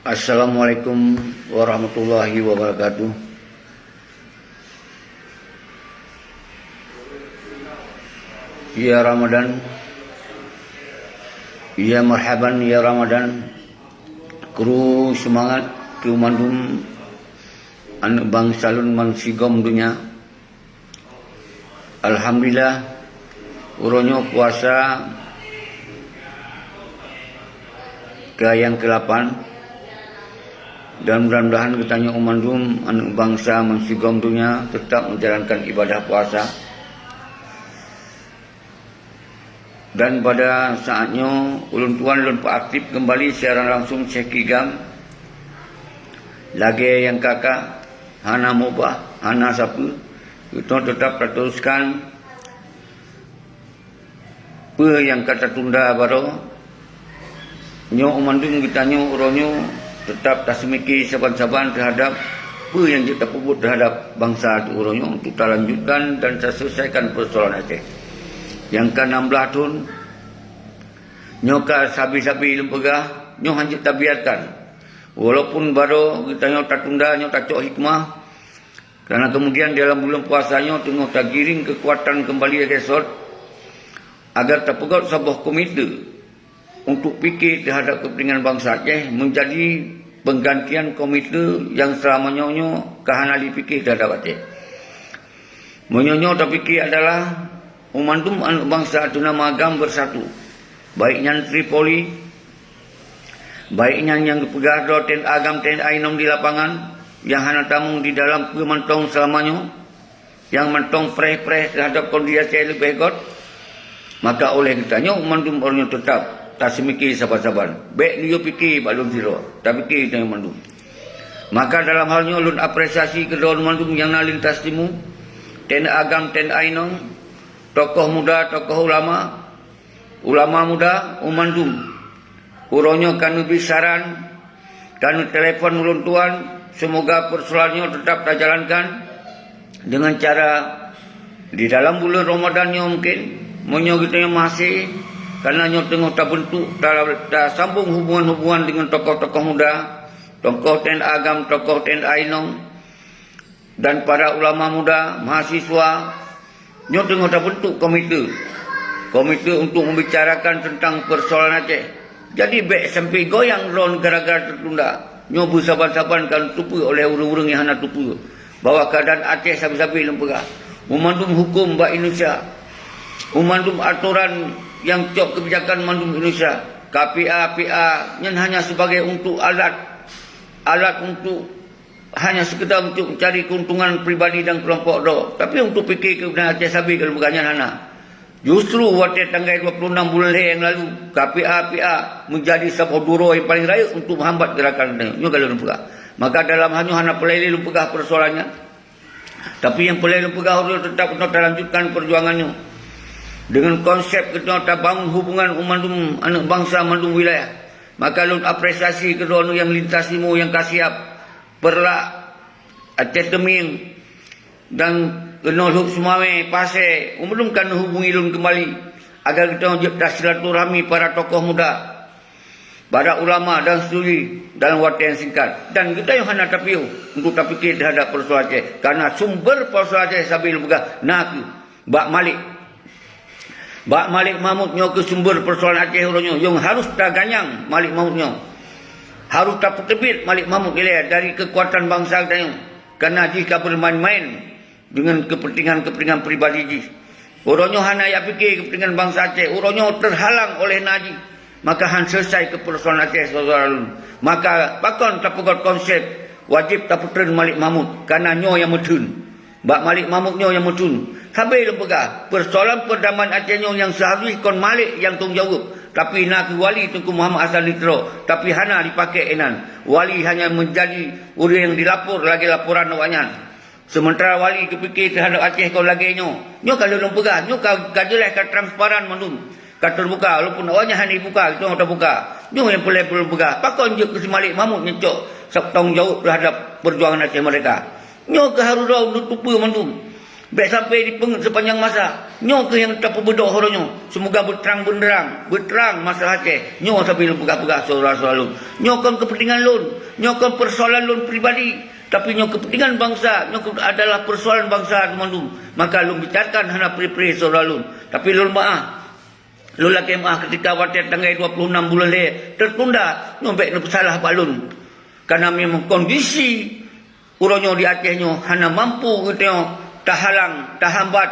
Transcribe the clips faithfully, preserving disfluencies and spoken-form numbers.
Assalamualaikum warahmatullahi wabarakatuh. Ya Ramadan, ya marhaban ya Ramadan. Kru seumangat keu mandum aneuk bansa lôn ban sigom donya. Alhamdulillah, uroe nyoe puasa keu nyang keulapan, dan mudah-mudahan geutanyoe mandum aneuk bansa meusigom donya teutap menjalankan ibadah puasa. Dan pada saat nyoe, ulôn tuan lôn peuaktif keumbali siaran langsung Syekh Kigam. Lagée nyang ka-ka, hana mubah, hana sapeue, geutanyoe teutap tateruskan peue nyang ka tatunda baroe. Nyoe mandum geutanyoe uroe nyoe teutap taseumiki saban-saban teuhadab peue nyang jeuet tapeubuet teuhadab bansa uroe nyoe untuk talanjutkan dan taseuleusakan peusoalan Aceh. Nyang ka nam blaih thon, nyoe ka sabe-sabe lôn peugah, nyoe hana jeuet tabiarkan. Walaupun baroe geutanyoe tatunda, nyoe tacok hikmah, karena kemudian dalam bulan puasa nyoe teungoh tagiring keukuatan keumbali lagée sot, agar tapeugét saboh komite untuk pike teuhadab keupeuntengan bansa Aceh meunjadi penggantian komite nyang seulama nyoe nyoe ka hana lé pike teuhadab Aceh. Meunyoe nyoe tapike adalah mandum aneuk bansa teunama GAM beusatu, baik nyan Tripoli, baik nyan nyang geupeugah droe T N A GAM T N A inong di lapangan nyang hana tamong di dalam peue mantong seulama nyoe, nyang mantong preh-preh teuhadab kondisi Aceh leubeh got, maka oleh geutanyoe mandum ureuëng nyoe teutap taseumiki saban-saban. Bék neuyue pike bak lôn sidroe, tapike geutanyoe mandum. Maka dalam hal nyoe lôn apresiasi keudroe mandum nyang na lintas timu, T N A GAM T N A inong, tokoh muda, tokoh ulama, ulama muda, u mandum. Uroe nyoe ka neubri saran, ka neutelepon ulôn tuan, seumoga peusoalan nyoe teutap tajalankan deungon cara di dalam buleuen Ramadan nyoe mungken, meunyoe geutanyoe maséh, karena nyoe teungoh tabeuntuk, ta-, tasambong hubungan-hubungan deungon tokoh-tokoh muda, tokoh T N A GAM, tokoh T N A inong, dan para ulama muda, mahasiswa, nyoe teungoh tabeuntuk komite. Komite untuk membicarakan tentang persoalan Aceh. Jadi bék sampai goyang droe gara-gara tertunda. Nyoe beusaban-saban ka teupeue oleh ureuëng-ureuëng nyang hana teupeue bahwa keadaan Aceh sabe-sabe lôn peugah. Meumandum huköm bak Indonesia, meumandum atoran nyang cok keubijakan mandum Indonesia, K P A, P A, nyan hanya sebagai untuk alat, alat untuk hanya sekedar untuk mencari keuntungan pribadi dan kelompok droe, tapi untuk pike keubenaran Aceh sabe ka lôn peugah nyan hana. Justru watée tanggai dua puluh enam bulan lhée nyang lalu, K P A P A menjadi saboh duroe nyang paling rayeuk untuk meuhambat geurakan nyoe ka lôn peugah. Maka dalam hal nyoe hana peulai lé lôn peugah peusoalan nyan. Tapi nyang peulai lôn peugah ulôn teutap keunoe talanjutkan peujuangan nyoe. Deungon konsep keunoe tabangun hubungan u mandum aneuk bansa mandum wilayah. Maka lôn apresiasi keudroe nyang lintas timu nyang ka siap Peureulak, Aceh Teumieng, dan keunoe Lhok Seumawé, Pasé, u mandum ka neuhubungi lôn keumbali, agar geutanyoe jeuet tasilaturahmi para tokoh muda, para ulama dan seutulji dalam watée nyang singkat. Dan geutanyoe hana tapiôh untuk tapike teuhadab peusoalan Aceh, karena sumber peusoalan Aceh sabe lôn peugah na kheueh bak Malik. Bak Malik Mahmud nyoe kheueh sumber peusoalan Aceh uroe nyoe, nyang harôh taganyang Malik Mahmud nyoe. Harôh tapeuteubiet Malik Mahmud ilée dari keukuatan bansa geutanyoe, kareuna jih ka beumaén-maén deungon keupeuntengan-keupeuntengan pribadi jih. Uroe nyoe hana jak pike keupeuntengan bansa Aceh, uroe nyoe teuhalang oleh na jih, maka han seuleusoe keu peusoalan Aceh syedara lôn. Maka pakon tapeugét konsep wajéb tapeutreun Malik Mahmud, kareuna nyoe nyang meutheun. Bak Malik Mahmud nyoe nyang meutheun. Sabe lôn peugah, peusoalan peudamaian Aceh nyoe nyang seuharôh jih kon Malik nyang tanggung jaweueb, tapi na kheueh Wali Teungku Muhammad Hasan di Tiro, tapi hana jipakée inan. Wali hanya meunjadi ureuëng nyang jilapor lagée laporan awaknyan. Seumeuntara Wali geupike teuhadab Aceh kon lagée nyoe. Nyoe ka lôn peugah, nyoe ka, ka jeulaih ka transparan mandum. Ka teubuka, walaupun awaknyan hana jibuka, geutanyoe tabuka. Nyoe nyang peureulée lôn peugah, pakon jeuet keu si Malik Mahmud nyang cok sab tanggung jaweueb teuhadab peujuangan Aceh Merdeka. Nyoe keuh harôh droe neuteupeue mandum. Bék sampai dipeungeut sepanjang masa. Nyoe keuh nyang tapeubeudôh uroe nyoe. Seumoga beutrang beunderang, beutrang masalah Aceh. Nyoe sambil peugah-peugah syedara-syedara lôn. Nyoe kon keupeuntengan lôn, nyoe kon peusoalan lôn pribadi, tapi nyoe keupeuntengan bansa, nyoe keu-, adalah peusoalan bansa banmandum. Maka lôn bicarakan hana pre-pre syedara lôn. Tapi lôn meu'ah, lôn lakée meu'ah keutika watée tanggai dua puluh enam buleuen lhée teutunda, nyoe bék neupeusalah bak lôn. Karena memang kondisi uroe nyoe di Aceh nyoe hana mampu geutanyoe tahalang, tahambat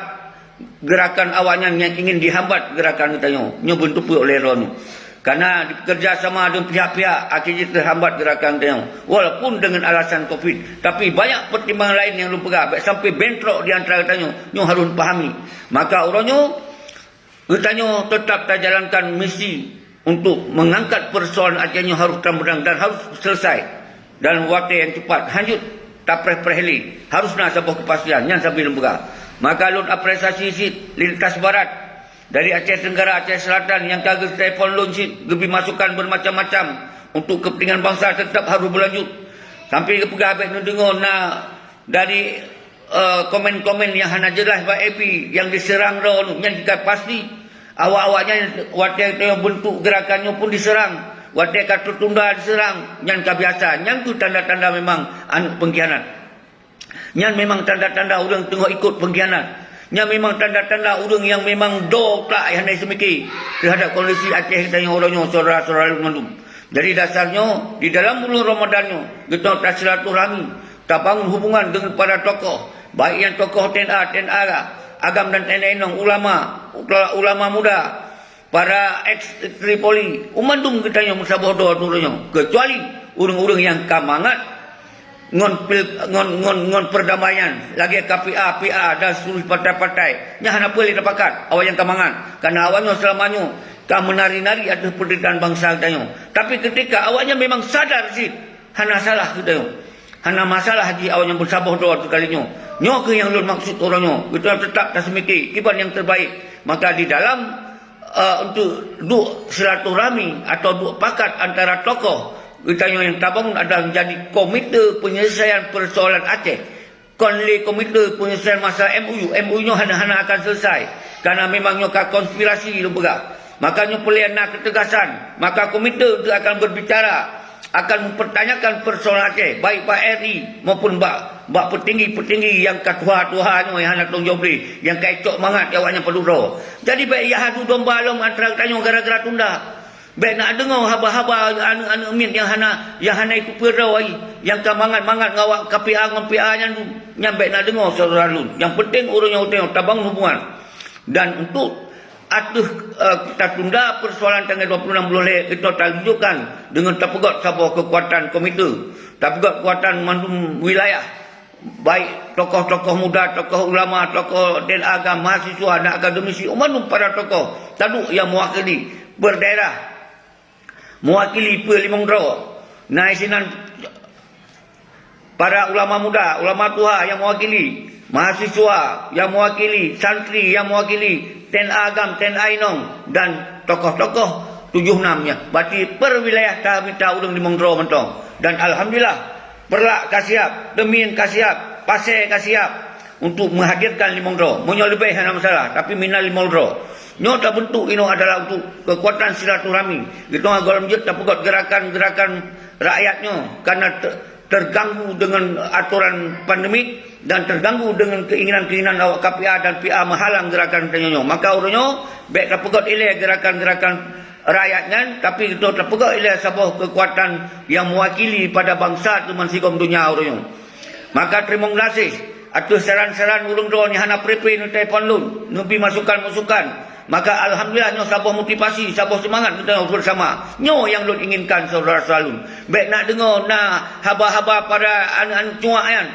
geurakan awaknyan nyang ingin dihambat geurakan geutanyoe. Nyoe beuteupeue oleh droeneuh. Karena dikeureuja sama deungon pihak-pihak akhé jih teuhambat geurakan geutanyoe. Walaupun deungon alasan covid, tapi banyak peutimbangan laén nyang lôn peugah, bék sampai bentrok di antara geutanyoe, nyoe harôh pahami. Maka uroe nyoe, geutanyoe teutap tajalankan misi untuk meungangkat peusoalan Aceh nyoe harôh trang beunang dan harôh seuleusai dalam watée nyang cepat, hanjeuet tapreh-preh lé, harôh na saboh keupastian, nyan sambil lôn peugah. Maka lôn apresiasi cit lintas barat dari Aceh Tenggara, Aceh Selatan nyang ka geutelepon lôn cit, geubri masukan beumacam-macam untuk keupeuntengan bansa teutap harôh beulanjut. Sampai geupeugah bék neudeungoe na dari, eh, komen-komen nyang hana jeulaih bak F B nyang diseurang droeneuh, nyan ka pasti. Awak-awaknyan watée teuh beuntuk geurakan nyoe pun diseurang, watée ka teutunda diseurang, nyan ka biasa. Nyan keuh tanda-tanda memang aneuëk peungkhianat. Nyan memang tanda-tanda ureuëng teungoh ikot peungkhianat. Nyan memang tanda-tanda ureuëng nyang memang do utak hana seumiké teuhadap kondisi Aceh geutanyoe uroe nyoe, syedara-syedara lôn mandum. Jadi dasar nyoe, di dalam buleuen Ramadan nyoe, geutanyoe tasilaturahmi, tabangun hubungan deungon para tokoh, baik nyang tokoh T N A, T N A agam dan T N A inong, ulama, ulama muda, para eks Tripoli, u mandum geutanyoe meusaboh droe uroe nyoe, keucuali ureuëng-ureuëng nyang ka mangat ngon pil-, ngon, ngon, ngon peurdamaian, lagée ka P A, P A dan seluruh partai-partai. Nyan hana peue lé tapakat awak nyang ka mangat, karena awak nyoe seulama nyoe ka meunari-nari ateueh peunderitahan bansa geutanyoe. Tapi keutika awak nyan memang sadar cit, hana salah geutanyoe. Hana masalah jih awak nyan meusaboh droe kali nyoe. Nyoe keuh nyang lôn maksud uroe nyoe. Geutanyoe teutap taseumiké kiban nyang teubaik. Maka di dalam, eh, untuk duek silaturahmi atau duek pakat antara tokoh geutanyoe nyang tabangun adalah menjadi Komite Penyelesaian Persoalan Aceh. Kon lé Komite Penyelesaian Masalah M O U. M O U nyoe hana-hana akan selesai. Karena memang nyoe ka konspirasi lôn peugah. Maka nyoe peureulée na keutegasan. Maka komite itu akan berbicara, akan mempertanyakan persoalan Aceh, baik bak R I maupun bak, bak peutinggi-peutinggi nyang ka tuha-tuha nyoe nyang hana tanggung jaweueb lé, nyang ka icok mangat di awaknyan padub droe. Jadi bék yah adu domba lom antara geutanyoe gara-gara tunda. Bék na deungoe haba-haba aneuëk-aneuëk miet nyang hana, nyang hana itupeue droe, nyang ka mangat-mangat ngon awak ka P A ngon P A nyan, nyan bék na deungoe syedara lôn. Nyang penting uroe nyoe geutanyoe tabangun hubungan. Dan untuk ateueh, eh, tatunda persoalan tanggai dua puluh enam buleuen lhée, geutanyoe tatunjukkan deungon tapeugét saboh keukuatan komite, tapeugét keukuatan mandum wilayah, baik tokoh-tokoh muda, tokoh ulama, tokoh T N A agam, mahasiswa dan akademisi, u mandum para tokoh taduek nyang meuwakili beudaerah, meuwakili peue limong droe. Na sinan para ulama muda, ulama tuha nyang meuwakili, mahasiswa nyang meuwakili, santri nyang meuwakili, T N A agam, T N A inong, dan tokoh-tokoh tujoh nam nyan. Berarti per wilayah tamita ureuëng limong droe mantong. Dan alhamdulillah, Peureulak ka siap, Teumieng ka siap, Pasé ka siap untuk meuhadirkan limong droe. Meunyoe leubeh hana masalah, tapi minimal limong droe. Nyoe tabentuk inoe adalah untuk keukuatan silaturahmi. Geutanyoe gohlom jeuet tapeugét geurakan-geurakan rakyat nyoe, karena te-, terganggu dengan aturan pandemik dan terganggu dengan keinginan-keinginan awak K P A dan P A meuhalang geurakan tanyoe nyoe. Maka uroe nyoe bék tapeugét ilée geurakan-geurakan rakyat nyan, tapi geutanyoe tapeugét ilée saboh keukuatan nyang meuwakili pada bansa teuma sigom donya uroe nyoe. Maka teurimong gaséh ateueh saran-saran ureuëng droe nyang hana pre-pre neutelepon lôn, neubi masukan-masukan. Maka alhamdulillah nyoe saboh motivasi, saboh seumangat geutanyoe beusama. Nyoe nyang lôn inginkan syedara-syedara lôn. Bék na deungoe na haba-haba para aneuëk-aneuëk cuak nyan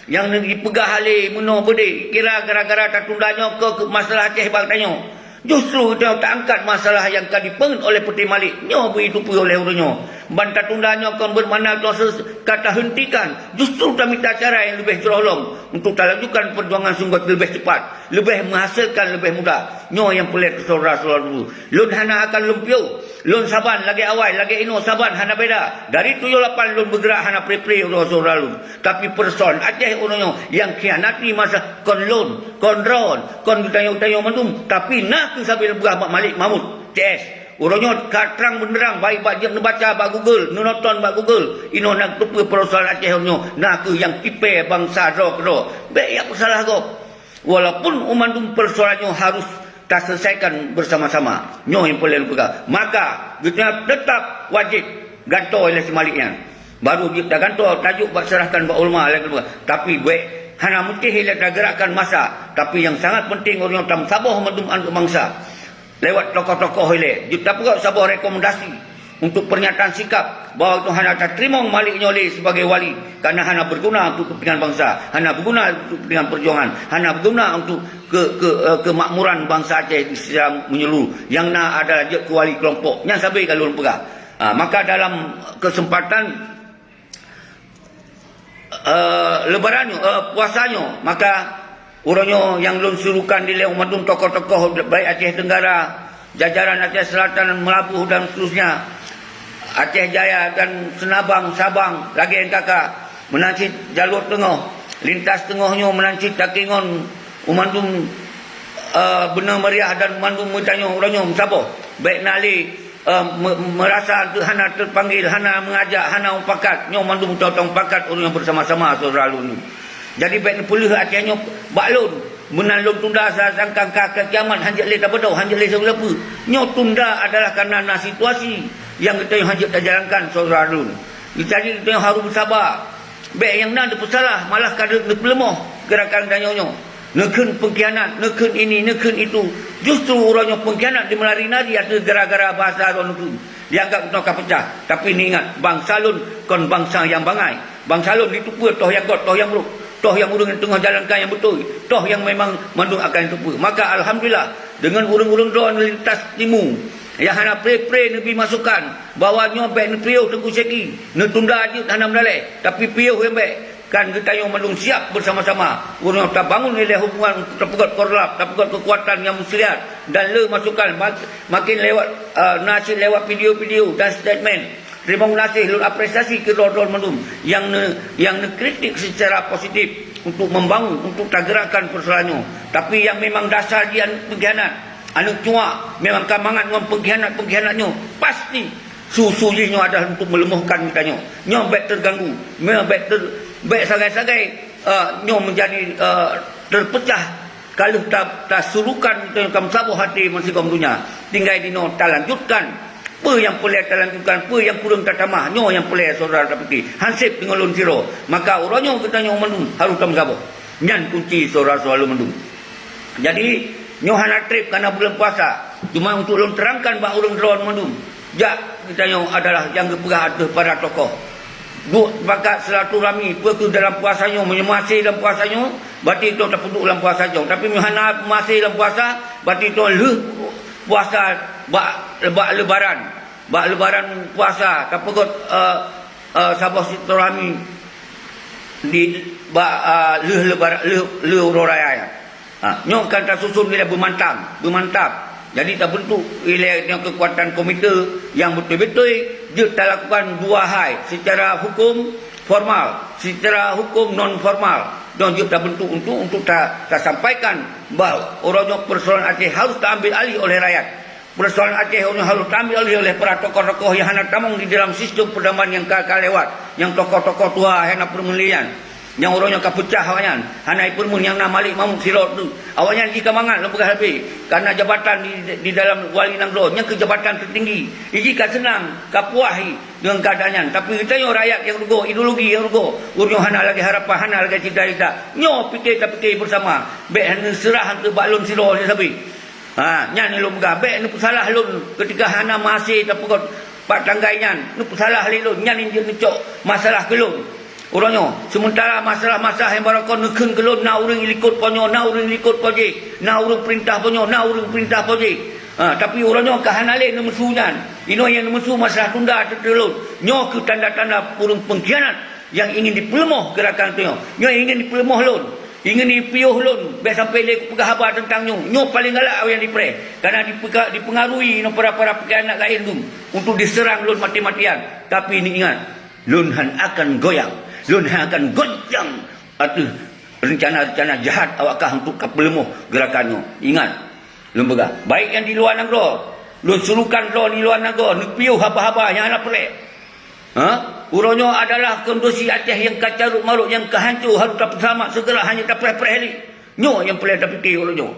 nyang neupeugah lé meunoe beudé, kira gara-gara tatunda nyoe keu, keu masalah Aceh bak tanyoe. Justru geutanyoe taangkat masalah nyang ka dipeungeut oleh Peuté Malik nyoe beu itupeue oleh ureuëng nyoe. Ban tatunda nyoe kon beumakna proses ka tahentikan, justru tamita cara nyang leubeh jroh lom untuk talanjutkan peujuangan sunggoh leubeh cepat, leubeh meuhasilkan leubeh mudah. Nyoe nyang peureulée syedara-syedara lôn. Lôn hana akan lôn piôh Lôn saban lagée awai, lagée inoe saban hana beda. Dari tujoh lapan lôn beugerak hana pre-pre uroe syedara lôn. Tapi peusoalan Aceh uroe nyoe nyang khianati masa kon lôn, kon droen, kon geutanyoe-tanyoe mandum. Tapi na kheueh sabe lôn peugah bak Malik Mahmud, C S. Uroe nyoe ka trang beuneureang, baik bak jeuet neubaca bak Google, neunonton bak Google. Inoe na teupeue peusoalan Aceh uroe nyoe, na kheueh nyang tipée bansa droe keudroe. Bék jak peusalah gob. Walaupun u mandum peusoalan nyoe harôh taseulesaikan beusama-sama. Nyoe nyang peureulée lôn peugah. Maka, geutanyoe teutap wajéb gantoe ilée si Malik nyan. Barô jeuet tagantoe, tajok bak serahkan bak ulama lagée lôn peugah. Tapi bék hana meusti ilée tagerakkan masa. Tapi nyang sangat penting uroe nyoe tameusaboh mandum aneuëk bansa. Lewat tokoh-tokoh ilée, jeuet tapeugah saboh rekomendasi untuk pernyataan sikap bahwa itu hana tateurimong Malik nyoe lé sibagai wali, karena hana berguna untuk kepentingan bangsa, hana berguna untuk kepentingan perjuangan, hana berguna untuk ke, ke, eh, kemakmuran bangsa Aceh secara menyeluruh. Yang na adalah jeuet keu wali kelompok. Nyan sabe ka lôn peugah. Ah, maka dalam kesempatan eh, Lebaran nyoe, eh, puasa nyoe, maka uroe nyoe nyang lôn surukan dilée mandum tokoh-tokoh baik Aceh Tenggara, jajaran Aceh Selatan, Meulaboh dan seterusnya, Aceh Jaya dan Seunabang, Sabang, lagée N K K, meunan cit jalur teungoh, lintas teungoh nyoe meunan cit takingon u mandum, eh, beuna meriah dan mandum meutanyoe uroe nyoe meusaboh. Bék na lé eh, me-, meurasa hana teupanggil, hana meungajak, hana mupakat, nyoe mandum teuh mupakat ureuëng nyang beusama-sama syedara lôn. Jadi bék neupeuleueh até nyoe bak lôn, meunan lôn tunda sa-, sangkang ka, ka kiamat hanjeuet lé tabeudôh, hanjeuet lé sapeue-sapeue. Nyoe tunda adalah karena na situasi nyang geutanyoe hanjeuet tajalankan syedara lôn. Jadi geutanyoe harôh beusaba. Bék nyang na neupeusalah, malah ka neupeuleumoh geurakan tanyoe nyoe. Neukheun peungkhianat, neukheun ini, neukheun itu. Justru uroe nyoe peungkhianat dimeulari-lari ateueh gara-gara bahasa droe neukheun. Dianggap geutanyoe ka peucah. Tapi neuingat, bansa lôn kon bansa nyang bangai. Bansa lôn jiteupeue toh nyang göt, toh nyang brok, toh nyang ureuëng nyang teungoh jalankan nyang beutôi, toh nyang memang mandum akan jiteupeue. Maka alhamdulillah, deungon ureuëng-ureuëng droe lintas timu nyang hana pre-pre neubi masukan, bahwa nyoe bék neupiôh Teungku Syeki, neutunda jeuet hana meudaleh, tapi piôh nyang bék, kan geutanyoe mandum siap beusama-sama. Uroe nyoe tabangun ilée hubungan untuk tapeugöt korlap, tapeugöt keukuatan nyang muslihat dan le masukan mak-, makin lewat, eh, na cit lewat video-video dan statement. Teurimong gaséh lôn apresiasi keu droe-droe mandum nyang ne-, nyang neukritik seucara positif untuk membangun, untuk tageurakan peusoalan nyoe. Tapi nyang memang dasar jih aneuëk peungkhianat, aneuëk cuak, memang ka mangat ngon peungkhianat-peungkhianat nyoe, pasti Su-su jih nyoe adalah untuk meuleumohkan geutanyoe. Nyoe bék teuganggu, nyoe bék ter-, bék sagai-sagai, eh, nyoe meujadi, eh, teupeucah ka lheueh ta-, tasurukan geutanyoe ka meusaboh até meusigom donya. Tinggai dinoe talanjutkan peue nyang peureulée talanjutkan, peue nyang kureueng tatamah, nyoe nyang peureulée syedara tapike. Hanseb deungon lôn sidroe, maka uroe nyoe geutanyoe mandum harôh tameusaboh. Nyan kunci syedara-syedara lôn mandum. Jadi, nyoe hana treb kana buleuen puasa. Cuma untuk lôn terangkan bak ureuëng droe mandum, jak geutanyoe adalah nyang geupeugah ateueh para tokoh. Duek pakat silaturahmi, peue keuh dalam puasa nyoe, meunyoe masih dalam puasa nyoe, berarti toh tapeuduek lam puasa nyoe. Tapi meunyoe hana masih lam puasa, berarti toh lheueh puasa bak, bak Lebaran. Bak Lebaran puasa, tapeugöt, eh, eh, saboh silaturahmi di, bak, eh, lheueh Lebaran, lheueh, lheueh uroe raya nyan. Ha, nyoe kan tasusun ilée beumantang, beumantap. Jadi tabentuk ilée nyoe keukuatan komite nyang beutôi-beutôi jeuet talakukan dua hai, secara hukum formal, secara hukum non formal. Nyoe jeuet tabentuk untuk, untuk ta-, tasampaikan bahwa uroe nyoe peusoalan Aceh harôh taambil alih oleh rakyat. Peusoalan Aceh nyoe harôh taambil alih oleh para tokoh-tokoh nyang hana tamong di dalam sistem peudamaian nyang ka, ka lewat, nyang tokoh-tokoh tuha nyang hana peureumeun lé nyan. Nyang uroe nyoe ka peucah awaknyan, hana jipeureumeun nyang na Malik Mahmud sidroe teuk. Awaknyan jih ka mangat lôn peugah leubeh, karena jabatan di, di dalam wali nanggroe, nyan keuh jabatan teutinggi. Jih ka seunang, ka puah jih deungon keuadaan nyan. Tapi geutanyoe rakyat nyang rugoe, ideologi nyang rugoe, ureuëng nyoe hana lagée harapan, hana lagée cita-cita. Nyoe pike tapike beusama, bék neuseurah keu bak lôn sidroe sabe. Ha, nyan lôn peugah, bék neupeusalah lôn keutika hana masé tapeugöt bak tanggai nyan. Neupeusalah lé lôn, nyan jeuet neucok masalah keu lôn. Uroe nyoe, seumeuntara masalah-masalah nyang barokon neukheun keu lôn, na ureuëng likot po nyoe, na ureuëng likot po jéh, na ureuëng peurintah po nyoe, na ureuëng peurintah po jéh. Ha, tapi uroe nyoe ka hana lé neumeusu nyan. Inoe nyang neumeusu masalah tunda ateueh lôn. Nyoe keuh tanda-tanda ureuëng peungkhianat nyang ingin jipeuleumoh geurakan tanyoe. Nyoe ingin jipeuleumoh lôn. Ingat, piôh lôn, bèk sampai lé kupeugah haba teuntang nyoe. Nyoe paleng galak awai nyang dipreh. Karena dipeuka-, dipeungaruhi ngon para-para peukianat laén lôn untuk diseurang lôn maté-matéan. Tapi neuingat, lôn hana akan goyang. Lôn hana akan goncang ateueh reuncana-reuncana jahat awak kah untuk ka peuleumoh geurakan nyoe. Ingat, lôn peugah, baik nyang di luwa nanggroe, lôn surukan droe di luwa nanggroe neupiôh haba-haba nyang hana peureulèe. Ha? Uroe nyoe adalah kondisi Aceh nyang ka carôt marôt, nyang ka hanco, harôh tapeuseulamat seugera, hana tapreh-preh lé. Nyoe nyang peureulèe tapike uroe nyoe,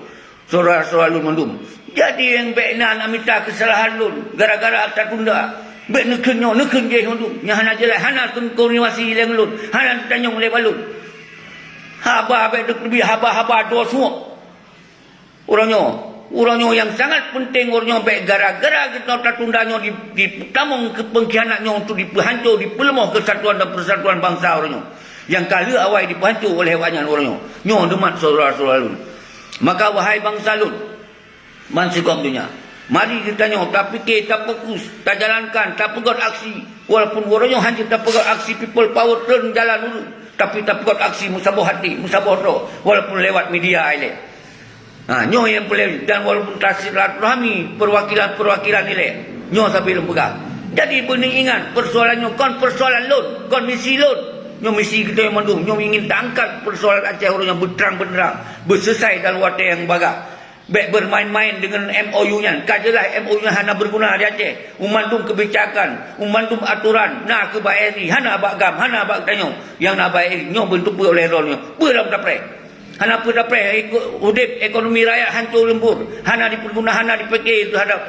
syedara-syedara lôn mandum. Jadi, nyang bèk na, na mita keusalahan lôn gara-gara tatunda. Bèk neukheun nyoe, neukheun jéh mandum. Nyang hana jeulaih, hana kon-, koordinasi lé ngon lôn, hana tanyong lé bak lôn. Haba bèk neuteubiet haba-haba droe suok. Uroe nyoe, uroe nyoe nyang sangat peunteng, uroe nyoe bèk gara-gara geutanyoe tatunda nyoe di, dipeutamong keu peungkhianat nyoe untuk dipeuhanco, dipeuleumah keusatuan dan peusatuan bansa uroe nyoe. Nyang ka lheueh awai dipeuhanco oleh awaknyan uroe nyoe. Nyoe neumat syedara-syedara lôn. Maka, wahai bansa lôn, bansigom donya, mari geutanyoe tapike, tafokus, tajalankan, tapeugöt aksi. Walaupun uroe nyoe hana tapeugöt aksi people power treun jalan ureueng, tapi tapeugöt aksi meusaboh até, meusaboh droe, walaupun lewat media ilèe. Ha, nyoe nyang peureulèe, dan walaupun tasilaturahmi peuwakilan-peuwakilan ilèe, nyoe sabe lôn peugah. Jadi, beuneuingat, peusoalan nyoe kon peusoalan lôn, kon misi lôn. Nyoe misi geutanyoe mandum. Nyoe ingin taangkat peusoalan Aceh uroe nyoe beuterang-beuneurang, beuseusai dalam watèe nyang bagah. Bèk beumaén-maén deungon M O U nyan. Ka jeulaih M O U nyan hana beuguna di Aceh. Meumandum keubijakan, meumandum atoran na keu bak A R I, hana bak GAM, hana bak tanyoe. Nyang na bak A R I nyoe beuteupeue oleh droeneuh. Peue lom tapreh? Hana peue tapreh, eko-, udép ekonomi rakyat hanco leumbur, hana dipeuguna, hana dipike teuhadap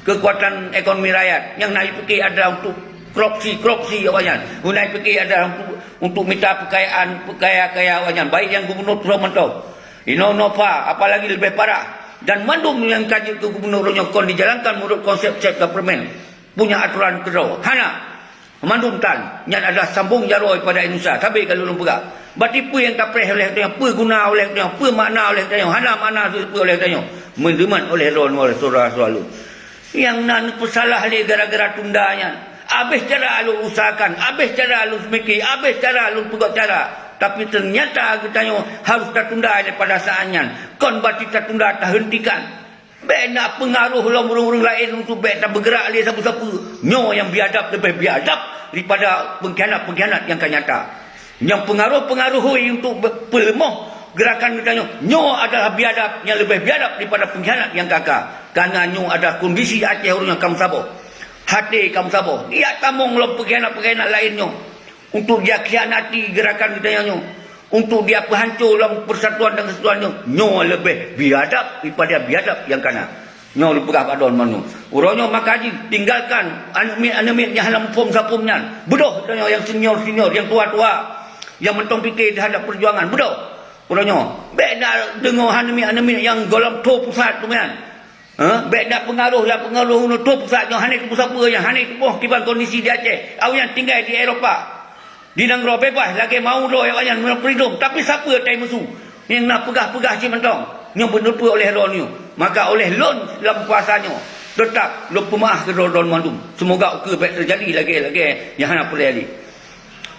keukuatan ekonomi rakyat. Nyang na dipike adalah untuk korupsi, korupsi awaknyan. Nyang na dipike adalah untuk, untuk mita peukayaan, peukaya-kaya awaknyan, baik nyang gubunur troh mantong. Inoe Nova, apalagi leubeh parah. Dan mandum nyang ka jeuet keu gubunur nyoe kon dijalankan meunurot konsep self government, punya atoran keudroe. Hana. Mandum tan, nyan adalah sambong jaroe pada Indonesia, sabe ka lôn peugah. Bati peue nyang tapreh oleh tanyoe, peue guna oleh tanyoe, peue makna oleh tanyoe, hana makna peue oleh tanyoe. Meuneumat oleh droeneuh syedara-syedara lôn. Nyang na neupeusalah lé gara-gara tunda nyan. Abéh cara lôn usahakan, abéh cara lôn seumike, abéh cara lôn peugöt cara. Tapi teunyata geutanyoe harôh tatunda daripada saát nyan. Kon bati tatunda, tahentikan. Bèk na peungaroh lom ureueng-ureueng laén untuk bèk tabeugeurak lé sapeue-sapeue. Nyoe nyang biadab, leubeh biadab daripada peungkhianat-peungkhianat nyang ka nyata. Nyang peungaroh-peungaroh hôi untuk be-, peuleumoh geurakan geutanyoe, nyoe adalah biadab nyang leubeh biadab daripada peungkhianat nyang ka-ka. Kareuna nyoe adalah kondisi Aceh uroe nyoe ka meusaboh. Até ka meusaboh. Yak tamong lom peungkhianat-peungkhianat laén nyoe. Untuk jikhianati geurakan geutanyoe nyoe, untuk jipeuhanco lam persatuan dan kesatuan nyoe, nyoe leubeh biadab daripada biadab nyang kana. Nyoe lôn peugah bak droeneuh mandum. Uroe nyoe maka jih tinggalkan aneuk miet-aneuk miet nyang hana muphom sapeue nyan. Beudôh tanyoe nyang senior-senior, nyang tua-tua, nyang mantong pike teuhadap peujuangan. Beudôh. Uroe nyoe, bèk na deungoe aneuk miet-aneuk miet nyang gohlom tho pusat tu nyan. Ha? Bèk na peungaroh, ya peungaroh uneue tôb saat nyoe hana teupeue sapeue nyang hana teupeue kiban kondisi di Aceh. Awaknyan tinggai di Eropa. Di nanggroe beubaih lagèe mau droe awaknyan meunyoe freedom, tapi sapeue tai meusu? Nyang na peugah-peugah cit mantong. Nyoe beuneupeue oleh droeneuh. Maka oleh lôn lam puasa nyoe, teutap lôn peumeu'ah keu droe-droe mandum. Seumoga ukeue bèk teujadi lagèe-lagèe nyang hana peureulèe lé.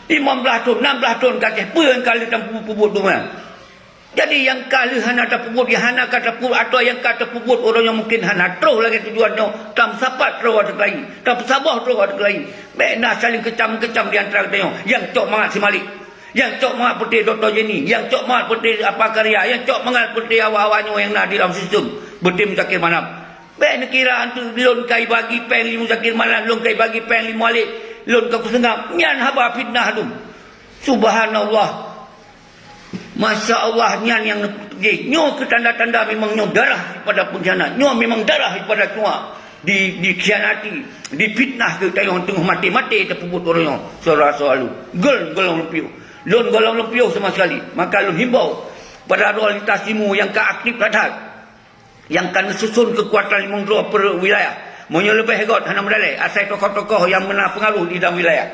Limong blaih thôn, nam blaih thôn ka Aceh, peue nyang ka lheueh tapeubuet-peubuet teuma? Jadi, nyang ka lheueh hana tapeubuet, nyang hana ka tapeubuet, atawa nyang ka tapeubuet uroe nyoe mungken hana troh lagèe tujuan nyoe, tameusapat troh ateueh keulayi, tameusaboh troh ateueh keulayi. Bèk na saléng keucam-keucam di antara geutanyoe, nyang cok mangat si Malik, nyang cok mangat peuté Dokto Jenny, nyang cok mangat peuté Apa Karya, nyang cok mangat peuté awak-awak nyoe nyang na di lam sistem, peuté Muzakir Manaf. Bèk neukira antu lôn ka ibagi péng lé Muzakir Manaf, lôn ka ibagi péng lé Malik, lôn ka kuseungab. Nyan haba fitnah dum. Subhanallah. Masya Allah, nyan nyang jih. Nyoe keu tanda-tanda memang nyoe darah daripada pengkhianat. Nyoe memang darah daripada tuha. Di, dikhianati, difitnah keu tanyoe teungoh maté-maté tapeubuet uroe nyoe. Syedara-syedara lôn, gohlom lôn piôh. Lôn gohlom lôn piôh sama sekali. Maka lôn himbau pada droe lintas timu nyang ka aktif that-that. Nyang ka neususun keukuatan limong droe per wilayah. Meunyoe leubeh göt hana meudalèh, asai tokoh-tokoh nyang meuna peungaroh di dalam wilayah.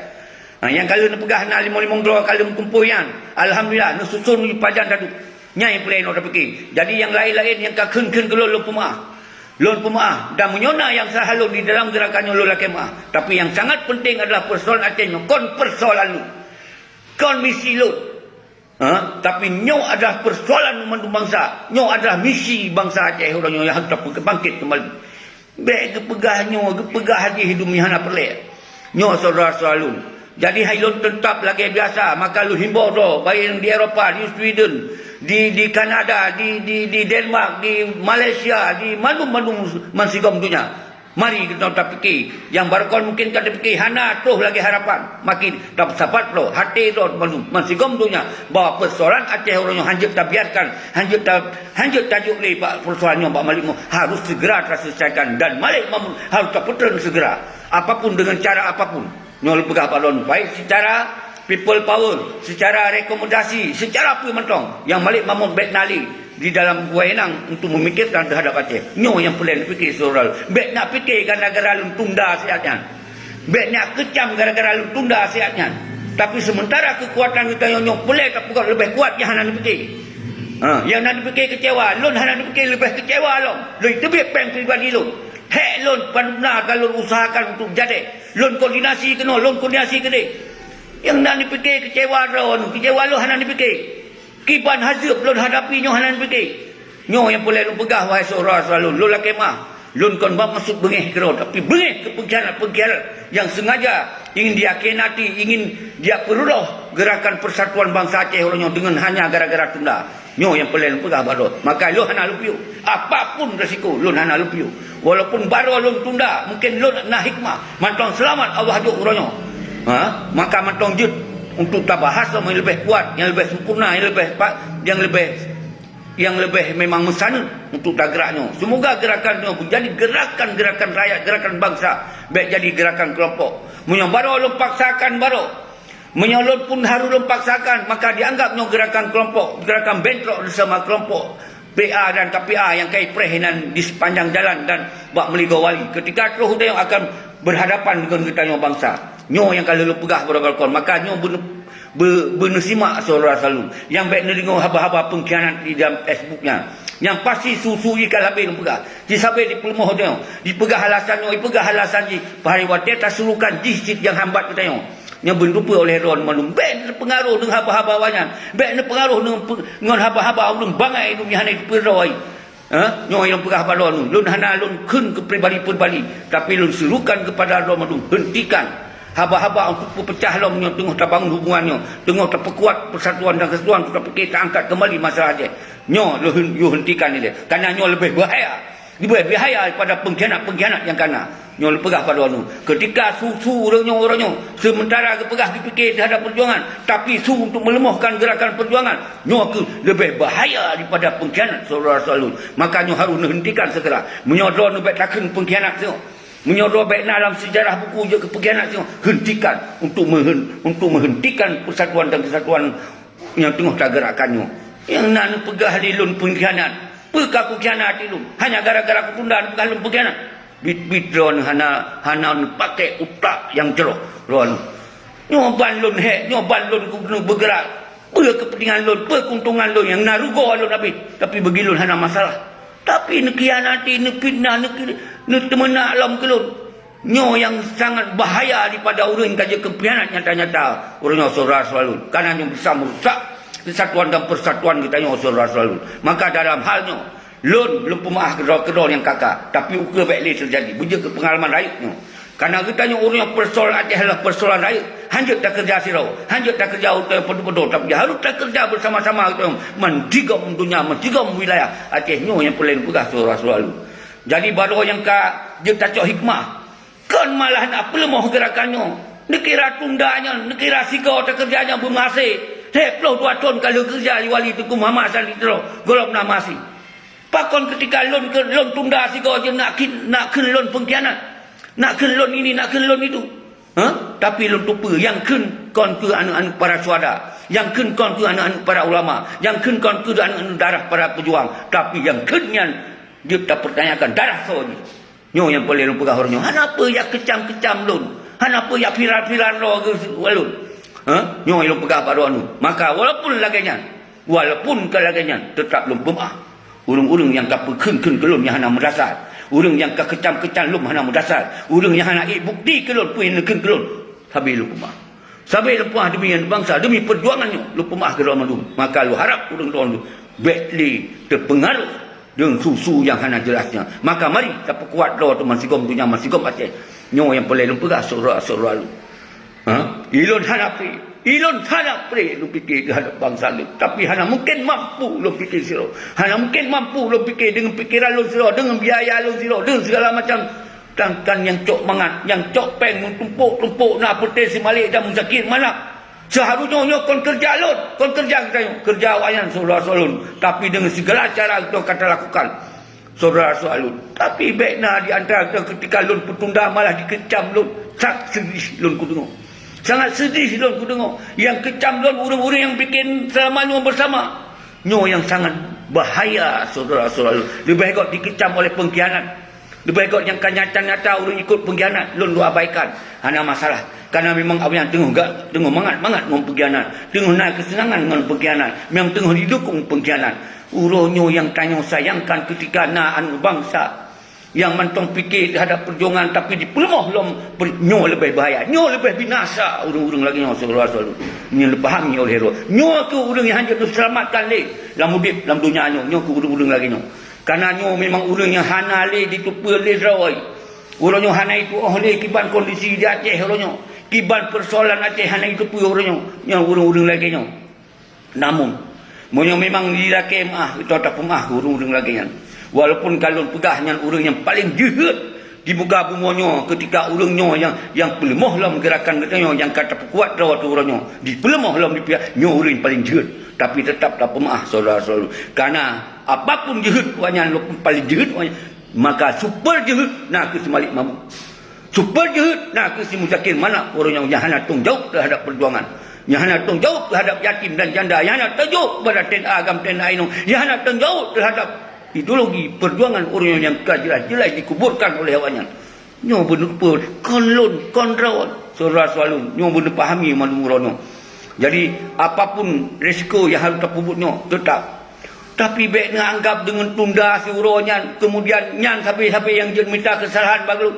Ha, nyang ka lheueh neupeugah na limong-limong droe ka lheueh meutumpôh nyan. Alhamdulillah, neususun di pajan taduek. Nyan nyang peureulèe droe tapike. Jadi nyang laén-laén nyang ka kheun-kheun keu lôn, lôn peumeu'ah. Lôn peumeu'ah. Dan meunyoe na nyang salah lôn di dalam geurakan nyoe, lôn lakèe meu'ah. Tapi nyang sangat penting adalah peusoalan Aceh nyoe kon peusoalan lôn. Kon misi lôn. Ha? Tapi nyoe adalah persoalan mandum bansa. Nyoe adalah misi bansa Aceh uroe nyoe nyang harus bangkit kembali. Bék geupeugah nyoe, geupeugah jih dumi hana peureulée. Nyoe syedara-syedara lôn. Jadi hai lôn teutap lagée biasa, maka lôn himbau droe, baik di Eropa, di Sweden, di, di Kanada, di, di, di Denmark, di Malaysia, di mandum-mandum mansigom donya. Mari geutanyoe tapike. Nyang barokon mungken ka tapike hana troh lagée harapan. Makin tasapat droe, até droe mandum, mansigom donya, bahwa persoalan Aceh uroe nyoe hanjeuet tabiarkan, hanjeuet ta-, hanjeuet tajok lé bak persoalan nyoe bak Malik Mahmud, harus segera taselesaikan dan Malik Mahmud harus tapeutreun segera. Apapun, dengan cara apapun. Nyoe lôn peugah bak droeneuh, baik secara people power, secara rekomendasi, secara peue mantong, nyang Malik Mahmud bék na lé di dalam wewenang untuk memikirkan terhadap Aceh. Nyoe nyang peureulée neupike syedara. Bék na pike gara-gara lôn tunda siat nyan. Bék na keucam gara-gara lôn tunda siat nyan. Tapi sementara keukuatan geutanyoe nyoe peureulée tapeugah leubeh kuat nyang hana neupike. Ha, nyang na neupike keucewa, lôn hana neupike leubeh keucewa lom. Lôn teubiet péng pribadi lôn. Hék lôn, padum na ka lôn usahakan untuk jadi. Lôn koordinasi keunoe, lôn koordinasi keudeh. Nyang na neupike keucewa droeneuh, keucewa lôn hana neupike. Kiban hazeueb lôn hadapi nyoe hana neupike. Nyoe nyang peureulée lôn peugah, wahai syedara-syedara lôn, lôn lakée meu'ah. Lôn kon bak maksud beungéh keudroe, tapi beungéh keu peungkhianat-peungkhianat nyang sengaja ingin diakhianati, ingin dipeureuloh gerakan persatuan bansa Aceh uroe nyoe deungon hanya gara-gara tunda. Nyoe nyang peureulée lôn peugah bak droe. Maka lôn hana lôn piôh. Apapun resiko, lôn hana lôn piôh. Walaupun baroe lôn tunda, mungken lôn na hikmah. Mantong seulamat Allah jok uroe nyoe. Ha? Maka mantong jeuet untuk tabahas nyang leubeh kuat, nyang leubeh sempurna, nyang leubeh pa-, nyang leubeh, nyang leubeh memang meusaneut untuk tagrak nyoe. Semoga gerakan nyoe menjadi gerakan-gerakan rakyat, gerakan bangsa, bék jadi gerakan kelompok. Meunyoe baroe lôn paksakan baroe, Meunyoe lôn pun harôh lôn paksakan, maka dianggap nyoe gerakan keulompok, gerakan bentrok sesama keulompok P A dan K P A nyang ka ipreh inan di sipanjang jalan dan bak meuligoe wali. Keutika troh geutanyoe akan berhadapan deungon geutanyoe bansa. Nyoe nyang ka lheueh lôn peugah baroe kon. Maka nyoe beune-, be-, beuneusimak syedara-syedara lôn. Nyang bék neudeungoe haba-haba peungkhianat di dalam Facebook nyan. Nyang pasti su-su jih ka habéh lôn peugah. Jisabé jipeuleumah geutanyoe. Jipeugah alasan nyoe, jipeugah alasan jih. Padahai watée tasurukan jih cit nyang hambat geutanyoe. Nyang beuneupeue oleh droeneuh mandum. Bék neupeungaroh deungon haba-haba awaknyan. Bék neupeungaroh deungon pe-, ngon haba-haba ureuëng bangai, ureuëng nyang hana jiteupeue droe. Ha? Nyoe nyang peugah bak droeneuh. Lôn hana lôn kheun keu pribadi-pribadi, tapi lôn serukan keupada droe mandum. Hentikan haba-haba untuk peupeucah lom nyoe teungoh tabangun hubungan nyoe, teungoh tapeukuat persatuan dan kesatuan, untuk tapike taangkat kembali masalah Aceh. Nyoe lôn hen-, yue hentikan ilée. Karena nyoe leubeh bahaya. Leubeh bahaya daripada pengkhianat-pengkhianat nyang ka na. Nyoe lôn peugah bak droeneuh, keutika su-su ureuëng nyoe, ureuëng nyoe, sementara geupeugah geupike terhadap perjuangan, tapi su untuk melemahkan gerakan perjuangan, nyoe keuh leubeh bahaya daripada pengkhianat syedara-syedara lôn. Maka nyoe harôh neuhentikan segera. Meunyoe droeneuh bék takheun pengkhianat nyoe, meunyoe droe bék na lam sejarah buku jeuet keu pengkhianat nyoe, hentikan untuk meuhen-, untuk menghentikan persatuan dan kesatuan nyang teungoh tageurakkan nyoe. Nyang na neupeugah lé lôn pengkhianat. Peue ka kukhianati lôn? Hanya gara-gara kutunda neupeugah lôn pengkhianat? Biet-biet droeneuh hana, hana neupaké utak nyang jroh droeneuh. Nyoe ban lôn hék, nyoe ban lôn keuneuk beugeurak. Peue keupeuntengan lôn, peue keuntungan lôn nyang na rugoe lôn abéh, tapi bagi lôn hana masalah. Tapi neukhianati, neufitnah, neuki-, neuteumeunak lom keu lôn. Nyoe nyang sangat bahaya daripada ureuëng ka jeuet keu pengkhianat nyata-nyata. Ureuëng nyoe syedara-syedara lôn, karena nyoe bisa merusak kesatuan dan persatuan geutanyoe syedara-syedara lôn. Maka dalam hal nyoe, lôn, lôn peumeu'ah keudroe-keudroe nyang ka-ka, tapi ukeue bék lé teujadi. Beujeuet keu peungalaman rayeuk nyoe. Karena geutanyoe ureuëng nyoe persoalan Aceh adalah persoalan rayeuk. Hanjeuet takeureuja sidroe, hanjeuet takeureuja ureuëng peudong-peudong, tapi harôh takeureuja beusama-sama geutanyoe mansigom donya, mansigom wilayah Aceh nyoe nyang peureulée lôn peugah syedara-syedara lôn. Jadi baroe nyang ka jeuet tacok hikmah, kon malah na peuleumah gerakan nyoe. Neukira tunda nyan, neukira sigoe takeureuja nyan beumeuhase. Lhée ploh dua thon ka lheueh keureuja di wali Teungku Muhammad Hasan di Tiro, gohlom na meuhase. Pakon keutika lôn keu-, lôn tunda sigoe jeuet nak kheun, nak kheun lôn pengkhianat, nak kheun lôn ini, nak kheun lôn itu? Ha? Tapi lôn teupeue, nyang kheun kon keuh aneuëk-aneuëk para syuhada, nyang kheun kon keuh aneuëk-aneuëk para ulama, nyang kheun kon keuh aneuëk-aneuëk darah para pejuang, tapi nyang kheun nyan jeuet tapeurtanyakan darah soe jih. Nyoe nyang peureulée lôn peugah uroe nyoe. Hana peue jak keucam-keucam lôn, hana peue jak viral-viral droe keu lôn. Ha? Nyoe nyang lôn peugah bak droeneuh. Maka walaupun lagée nyan, walaupun ka lagée nyan, teutap lôn peumeu'ah. Ureuëng-ureuëng nyang ka peukheun-kheun keu lôn nyang hana meudasar, ureuëng nyang ka keucam-keucam lôn hana meudasar, ureuëng nyang hana ék bukti keu lôn peue nyang neukheun keu lôn, sabe lôn peumeu'ah. Sabe lôn peumeu'ah demi bansa, demi peujuangan nyoe, lôn peumeu'ah keudroe mandum. Maka lôn harab ureuëng droe nyoe bék lé teupeungaroh deungon su-su nyang hana jeulaih nyan. Maka mari tapeukuat droe teuh meusigom donya, meusigom Aceh. Nyoe nyang peureulée lôn peugah, syedara-syedara lôn. Ha? Ilôn hana pré, ilôn hana pré lôn pike teuhadap bansa lôn. Tapi hana mungken mampu lôn pike sidroe. Hana mungken mampu lôn pike deungon pikeran lôn sidroe, deungon biaya lôn sidroe, deungon sigala macam. Kan, kan nyang cok mangat, nyang cok péng meutumpôk-tumpôk na Putri Simalek dan Muzakir Manaf. Seuharusnya nyoe kon keureuja lôn, kon keureuja geutanyoe, keureuja awaknyan, syedara-syedara lôn. Tapi deungon sigala cara geutanyoe ka talakukan, syedara-syedara lôn. Tapi bék na di antara geutanyoe keutika lôn peutunda malah dikecam lôn. Sangat sedih lôn kudeungoe. Sangat sedih lôn kudeungoe. Nyang kecam lôn ureuëng-ureuëng nyang bikin seulama nyoe beusama. Nyoe nyang sangat bahaya, syedara-syedara lôn. Leubeh gét dikecam oleh pengkhianat. Leubeh gét nyang ka nyata-nyata ureuëng ikot pengkhianat, lôn lôn abaikan. Hana masalah. Karena memang awaknyan teungoh ga-, teungoh mangat-mangat ngon pengkhianat. Teungoh na keuseunangan ngon pengkhianat. Memang teungoh didukung pengkhianat. Uroe nyoe nyang tanyoe sayangkan keutika na aneuëk bansa nyang mantong pike teuhadap peujuangan tapi dipeuleumah lom per-, nyoe leubeh bahaya. Nyoe leubeh binasa ureuëng-ureuëng lagée nyoe, syedara-syedara lôn. Nyoe leupahami oleh roh. Nyoe keuh ureuëng nyang hana jeuet neuseulamatkan lé lam udeb, lam donya nyoe. Nyoe keuh ureuëng-ureuëng lagée nyoe. Karena nyoe memang ureuëng nyang hana lé jiteupeue lé droe. Uroe nyoe hana jituoh lé kiban kondisi di Aceh uroe nyoe. Kiban persoalan Aceh hana jiteupeue uroe nyoe. Nyoe ureuëng-ureuëng lagée nyoe. Namun, meunyoe memang jilakée meu'ah, geutanyoe tapeumeu'ah keu ureuëng-ureuëng lagée nyan. Walaupun ka lôn peugah nyan ureuëng nyang paleng jeuhet di muka bumoe nyoe, keutika ureuëng nyoe nyang, nyang peuleumah lom geurakan geutanyoe nyang ka tapeukuat droe teuh uroe nyoe, dipeuleumah lom di pihak nyoe ureuëng paleng jeuhet. Tapi teutap tapeumeu'ah, syedara-syedara lôn. Karena apapun jeuhet awaknyan, walaupun paleng jeuhet awaknyan, maka super jeuhet na keuh Simalek Mahmud. Super jeuhet na keuh si Muzakir Manaf, ureuëng nyang hana tanggung jaweueb teuhadap peujuangan, nyang hana tanggung jaweueb teuhadap yatim dan janda, nyang hana tanggung jaweueb kepada T N A agam, T N A inong, nyang hana tanggung jaweueb teuhadap ideologi peujuangan ureuëng nyang ka jeulaih-jeulaih dikuburkan oleh awaknyan. Nyoe beuneupeue kon lôn, kon droe, syedara-syedara lôn, nyoe beuneu pahami mandum uroe nyoe. Jadi, apapun risiko nyang harôh tapeubuet nyoe, teutap. Tapi bék neuanggab deungon tunda siuroe nyan, keumudian nyan sabe-sabe nyang jeuet mita keusalahan bak lôn.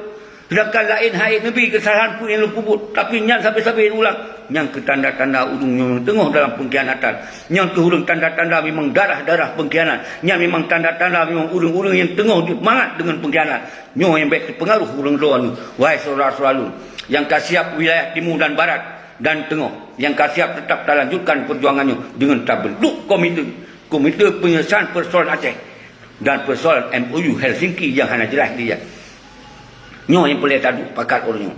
Seudangkan laén han ék neubi keusalahan peue nyang lôn peubuet, tapi nyan sabe-sabe ulang. Nyan keuh tanda-tanda ureuëng nyang teungoh dalam peungkhianatan. Nyan keuh ureuëng tanda-tanda memang darah-darah peungkhianat. Nyan memang tanda-tanda memang ureuëng-ureuëng nyang teungoh mangat deungon peungkhianat. Nyoe nyang bék teupeungaruh ureuëng droe nyoe, wahai syedara-syedara lôn, nyang ka siab wilayah timu dan barat dan teungoh, nyang ka siab teutap talanjutkan peujuangan nyoe deungon tabeuntuk komite. Komite Penyelesaian Persoalan Aceh dan Persoalan M O U Helsinki nyang hana jeulaih lé nyan. Nyoe nyang peureulée taduek pakat uroe nyoe.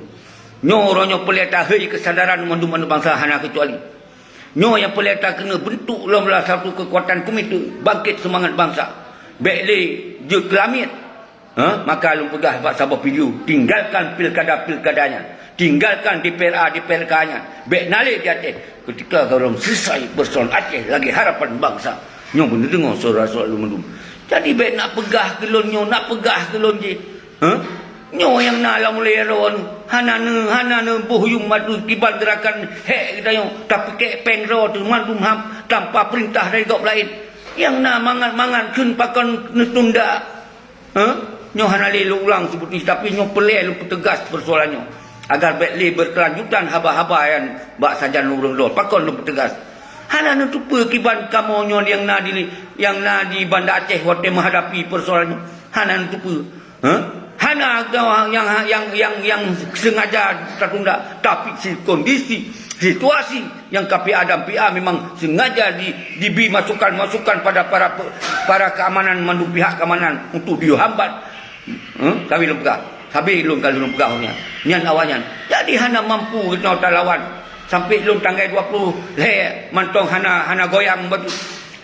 Nyoe uroe nyoe peureulée tahei keusadaran mandum aneuëk bansa hana keucuali. Nyoe nyang peureulée takeuneuk beuntuk lom salah satu keukuatan komite bangkét seumangat bansa. Bék lé jeuet keulamiet. Ha? Maka lôn peugah bak saboh video, tinggalkan pilkada-pilkada nyan, tinggalkan D P R A, D P R K nyan, bék na lé di Aceh. Keutika gohlom selesai persoalan Aceh lagée harapan bansa. Nyoe beuneudeungoe syedara-syedara lôn mandum. Jadi bék nak peugah keu lôn nyoe, nak peugah keu lôn jih. Ha? Nyoe nyang na lam ulée droe nyoe, hana neu-, hana neuboh yuem madu kiban geurakan hék geutanyoe, tapeukék péng droe teuh mandum ham tanpa peurintah dari gob laén. Nyang na mangat-mangat kheun pakon neutunda. Heh? Nyoe hana lé lôn ulang seubut jih, tapi nyoe peureulée lôn peuteugas peusoalan nyoe, agar bék lé beukeulanjutan haba-haba nyan bak sajan ureuëng droe. Pakon lôn peuteugas? Hana neuteupeue kiban kamoe nyoe nyang na di, nyang na di Banda Aceh watée meuhadapi peusoalan nyoe. Hana neuteupeue. Heh? Hana nyang, nyang, nyang, nyang sengaja tatunda, tapi si kondisi, situasi nyang ka pih A dan pih A memang sengaja di, dibi masukan-masukan pada para pe-, para keamanan mandum pihak keamanan untuk dihambat. Heh? Kami lôn peugah. Sabe lôn ka lôn peugah nyan. Nyan awaknyan. Jadi hana mampu geutanyoe talawan. Sampai lôn tanggai dua puluh lhée mantong hana, hana goyang batu.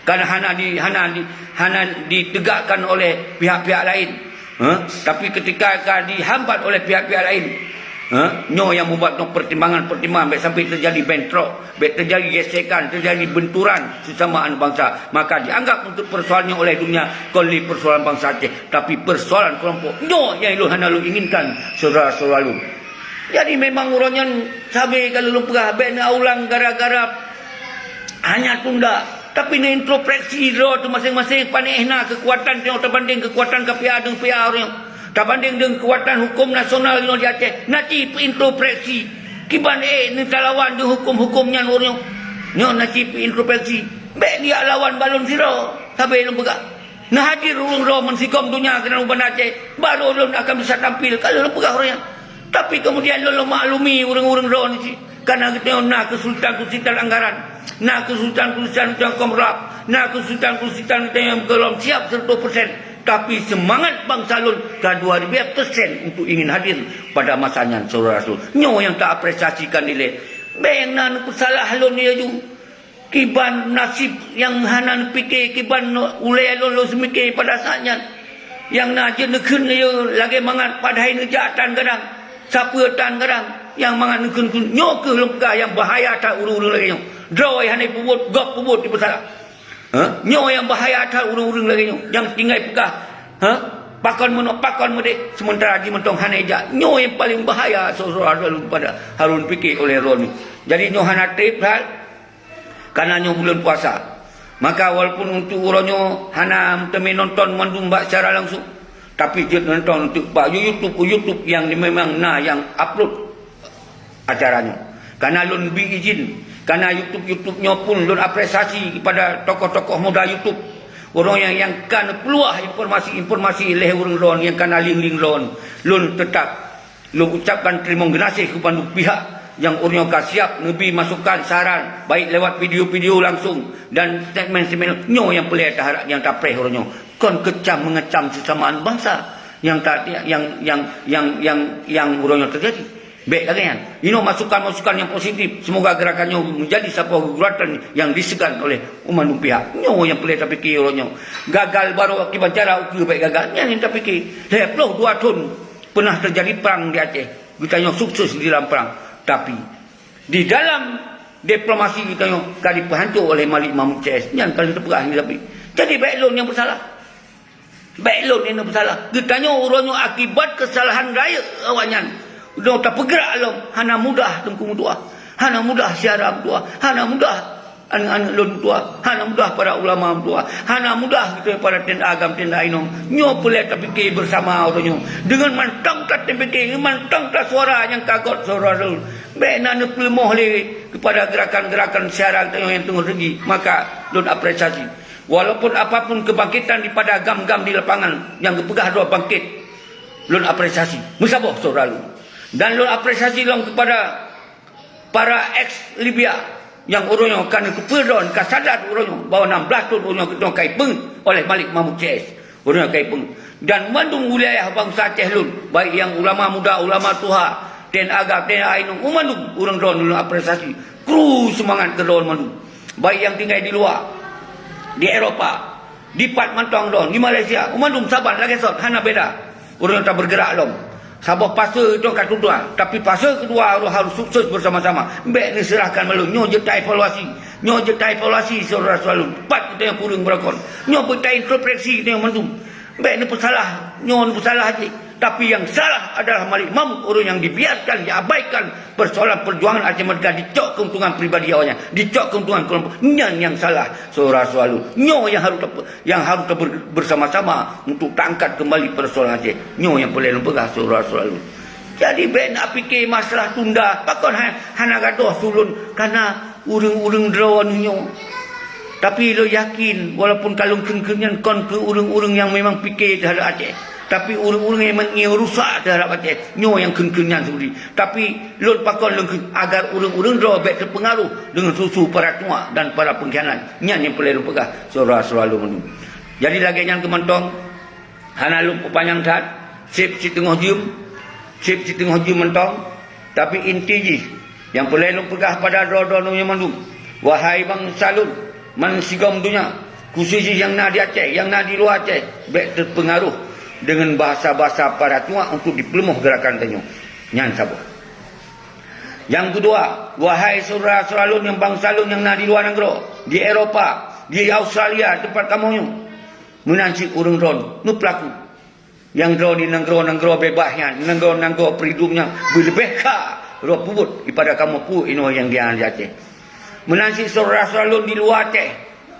Kan hana di, hana di, hana ditegakkan oleh pihak-pihak lain. Ha? Tapi ketika ka dihambat oleh pihak-pihak lain, ha? Nyoe nyang mubuat nyoe pertimbangan-pertimbangan, bék sampai terjadi bentrok, bék terjadi gesekan, terjadi benturan sesama aneuk bansa. Maka dianggap untuk persoalan nyoe oleh dunia kon lé persoalan bansa Aceh, tapi persoalan kelompok. Nyoe nyang lôn hana lôn inginkan, syedara-syedara lôn. Jadi memang uroe nyan sabe ka lôn peugah, bék neuulang gara-gara hana tunda, tapi neuintrospeksi droe teuh maséng-maséng, pané na keukuatan tanyoe tabandéng keukuatan K P A deungon P A uroe nyoe, tabandéng deungon keukuatan huköm nasional inoe di Aceh, na cit peuintrospeksi. Kiban ék neutalawan di huköm-huköm nyan uroe nyoe. Nyoe na cit introspeksi. Bék neujak lawan bak lôn sidroe, sabe lôn peugah. Neuhadir ureuëng droe meusigom donya keunan u Banda Aceh, baru lôn akan bisa tampil, ka lôn peugah uroe nyan. Tapi kemudian lôn lôn maklumi ureuëng-ureuëng droe nyoe cit. Karena geutanyoe na keusulitan-keusulitan anggaran, na keusulitan-keusulitan geutanyoe kon rab, na keusulitan-keusulitan geutanyoe nyang golom siab seratus persen. Tapi seumangat bansa lôn ka dua ribu persen untuk ingin hadir pada masa nyan, syedara rasul. Nyoe nyang taapresiasikan dilée. Bék nyang na neupeusalah lôn laju. Kiban naseb nyang hana neupike, kiban ulée lôn lôn seumike pada saat nyan. Nyang na jeuet neukheun lagée mangat padahai neujak tan gadang, sapeue tan gadang, nyang mangat neukheun-kheun. Nyoe kheueh lôn peugah nyang bahaya that ureuëng-ureuëng lagée nyoe. Droe hana peubuet, gob peubuet jipeusalah. Ha? Nyoe nyang bahaya that ureuëng-ureuëng lagée nyoe, nyang tinggai peugah, ha? Pakon meunoe, pakon meudeh, sementara jimantong hana ijak. Nyoe nyang paleng bahaya, syedara lôn pada harun pike oleh droeneuh. Jadi nyoe hana treb that, karena nyoe buleuen puasa. Maka walaupun untuk uroe nyoe hana meuteumé nonton mandum bak secara langsung, tapi jeuet nonton untuk bak YouTube, YouTube nyang memang na nyang upload acara nyoe. Karena lôn bi izin, karena YouTube-YouTube nyoe pun lôn apresiasi kepada tokoh-tokoh muda YouTube. Ureuëng nyang, nyang ka neupeuluah informasi-informasi lé ureuëng droen nyang ka na ling-ling droen. Lôn teutap, lôn ucapkan teurimong geunaséh keu bandum pihak nyang ureuëng nyoe ka siab neubi masukan saran, baik lewat video-video langsung dan statement-statement nyoe nyang peureulée taharap nyang tapreh ureuëng nyoe. Kon keucam meungecam seusamaan bansa nyang ta-, nyang, nyang, nyang, nyang, nyang ureuëng nyoe teujadi. Bék lagée nyan. Inoe masukan-masukan nyang positif. Semoga gerakan nyoe menjadi saboh geuguratan nyang diseugan oleh umat lôn pihak. Nyoe nyang peureulée tapike uroe nyoe. Gagal baroe akibat cara ukeue bék gagal. Nyan nyang tapike. Lhée ploh dua thon peunah teujadi prang di Aceh. Geutanyoe sukses di dalam prang. Tapi, di dalam diplomasi geutanyoe ka dipeuhanco oleh Malik Mahmud C S. Nyan ka lheueh teupeugah nyan tapi. Jadi, bék lôn nyang beusalah. Bék lôn nyang beusalah. Geutanyoe uroe nyoe akibat keusalahan rayeuk awaknyan. Uroe tapeugrak lom, hana mudah Teungku meutuah. Hana mudah syedara meutuah. Hana mudah aneuëk-aneuëk lôn meutuah. Hana mudah para ulama meutuah. Hana mudah geutanyoe para teuinda agam teuinda inong. Nyoe peureulée tapike beusama uroe nyoe. Deungon mantong tateumpike, mantong tasuara nyang ka göt syedara lôn. Bék na neupeuleumah lé kepada gerakan-gerakan syedara geutanyoe nyang teungoh teujadi. Maka lôn apresiasi. Walaupun apapun kebangkitan daripada gam-gam di lapangan nyang geupeugah droe bangkit, lôn apresiasi. Meusaboh syedara lôn. Dan lôn apresiasi lom kepada para eks Libya nyang uroe nyoe ka neukeupeue droen, ka sadar uroe nyoe bahwa enam belas thon uroe nyoe geutanyoe ka ipeueng oleh Malik Mahmud C S. Uroe nyoe ka ipeueng. Dan mandum wilayah bansa Aceh lôn, baik nyang ulama muda, ulama tuha, teuinda agam, teuinda inong, mandum ureuëng droen lôn apresiasi. Kru seumangat keu droen mandum. Baik nyang tinggai di luwa, di Eropa, di pat mantong droen, di Malaysia, mandum saban lagée sot, hana beda. Ureuëng nyoe tabeurgeurak lom. Saboh fase itu ka tutoe, tapi fase keudua ureuëng harus sukses beusama-sama. Bék neuseurahkan bak lôn. Nyoe jeuet taevaluasi. Nyoe jeuet taevaluasi syedara-syedara lôn. Pat geutanyoe kureueng beurokon. Nyoe beuet taintrospeksi geutanyoe mandum. Bék neupeusalah, nyoe neupeusalah jih. Tapi nyang salah adalah Malik Mahmud, ureuëng nyang dibiarkan, diabaikan persoalan perjuangan Aceh Merdeka, dicok keuntungan pribadi awaknyan, dicok keuntungan kelompok. Nyan nyang salah, syedara-syedara lôn. Nyoe nyang harus teupeu-, nyang harus teupeu-, bersama-sama untuk taangkat kembali persoalan Aceh. Nyoe nyang peureulée lôn peugah, syedara-syedara lôn. Jadi, bék nak pike masalah tunda. Pakon ha-, hana gadôh su lôn, karena ureuëng-ureuëng droeneuh nyoe. Tapi lôn yakin, walaupun ka lôn kheun-kheun nyan kon keu ureuëng-ureuëng nyang memang pike teuhadap Aceh, tapi ureuëng-ureuëng nyang memang ingin rusak teuhadap Aceh, nyoe nyang kheun-kheun nyan seudeh. Tapi lôn pakon lôn kheun agar ureuëng-ureuëng droe bék teupeungaruh deungon su-su para tuak dan para peungkhianat. Nyan nyang peureulée lôn peugah, syedara-syedara lôn mandum. Jadi lagée nyan keu mantong, hana lôn peupanyang that, seb siteungoh jeuem, seb siteungoh jeuem mantong, tapi inti jih nyang peureulée lôn peugah pada droe-droe nyoe mandum, wahai bansa lôn, bansigom donya, khusos jih nyang na di Aceh, nyang na di luwa Aceh, bék teupeungaruh deungon bahasa-bahasa para tuak untuk dipeuleumah gerakan tanyoe. Nyan saboh. Nyang keudua, wahai syedara-syedara lôn nyang bansa lôn nyang na di luwa nanggroe, di Eropa, di Australia, teumpat kamoe nyoe, meunan cit ureuëng droen neupeulaku. Nyang droe di nanggroe-nanggroe beubaih nyan, nanggroe-nanggroe peuridum nyan beuleubeh kha droe peubuet daripada kamoe peue inoe nyang di Aceh. Meunan cit syedara-syedara lôn di luwa Aceh,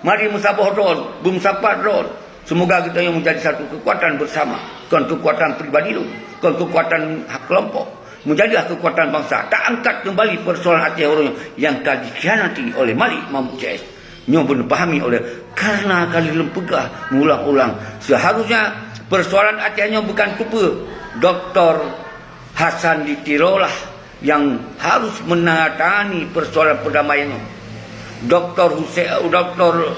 mari meusaboh droen, beumeusapat droen. Seumoga geutanyoe meujadi satu keukuatan beusama, kon keukuatan pribadi lôn, kon keukuatan kelompok, Meujadilah keukuatan bansa, taangkat keumbali peusoalan Aceh uroe nyoe nyang ka dikhianati oleh Malik Mahmud C S. Nyoe beuneu pahami oleh, karna ka lheueh lôn peugah meuulang-ulang, seuharusnya peusoalan Aceh nyoe bukan tupeue, Doktor Hasan di Tiro lah nyang harôh meunangatangani peusoalan peurdamaian nyoe. Doktor Huse-, Doktor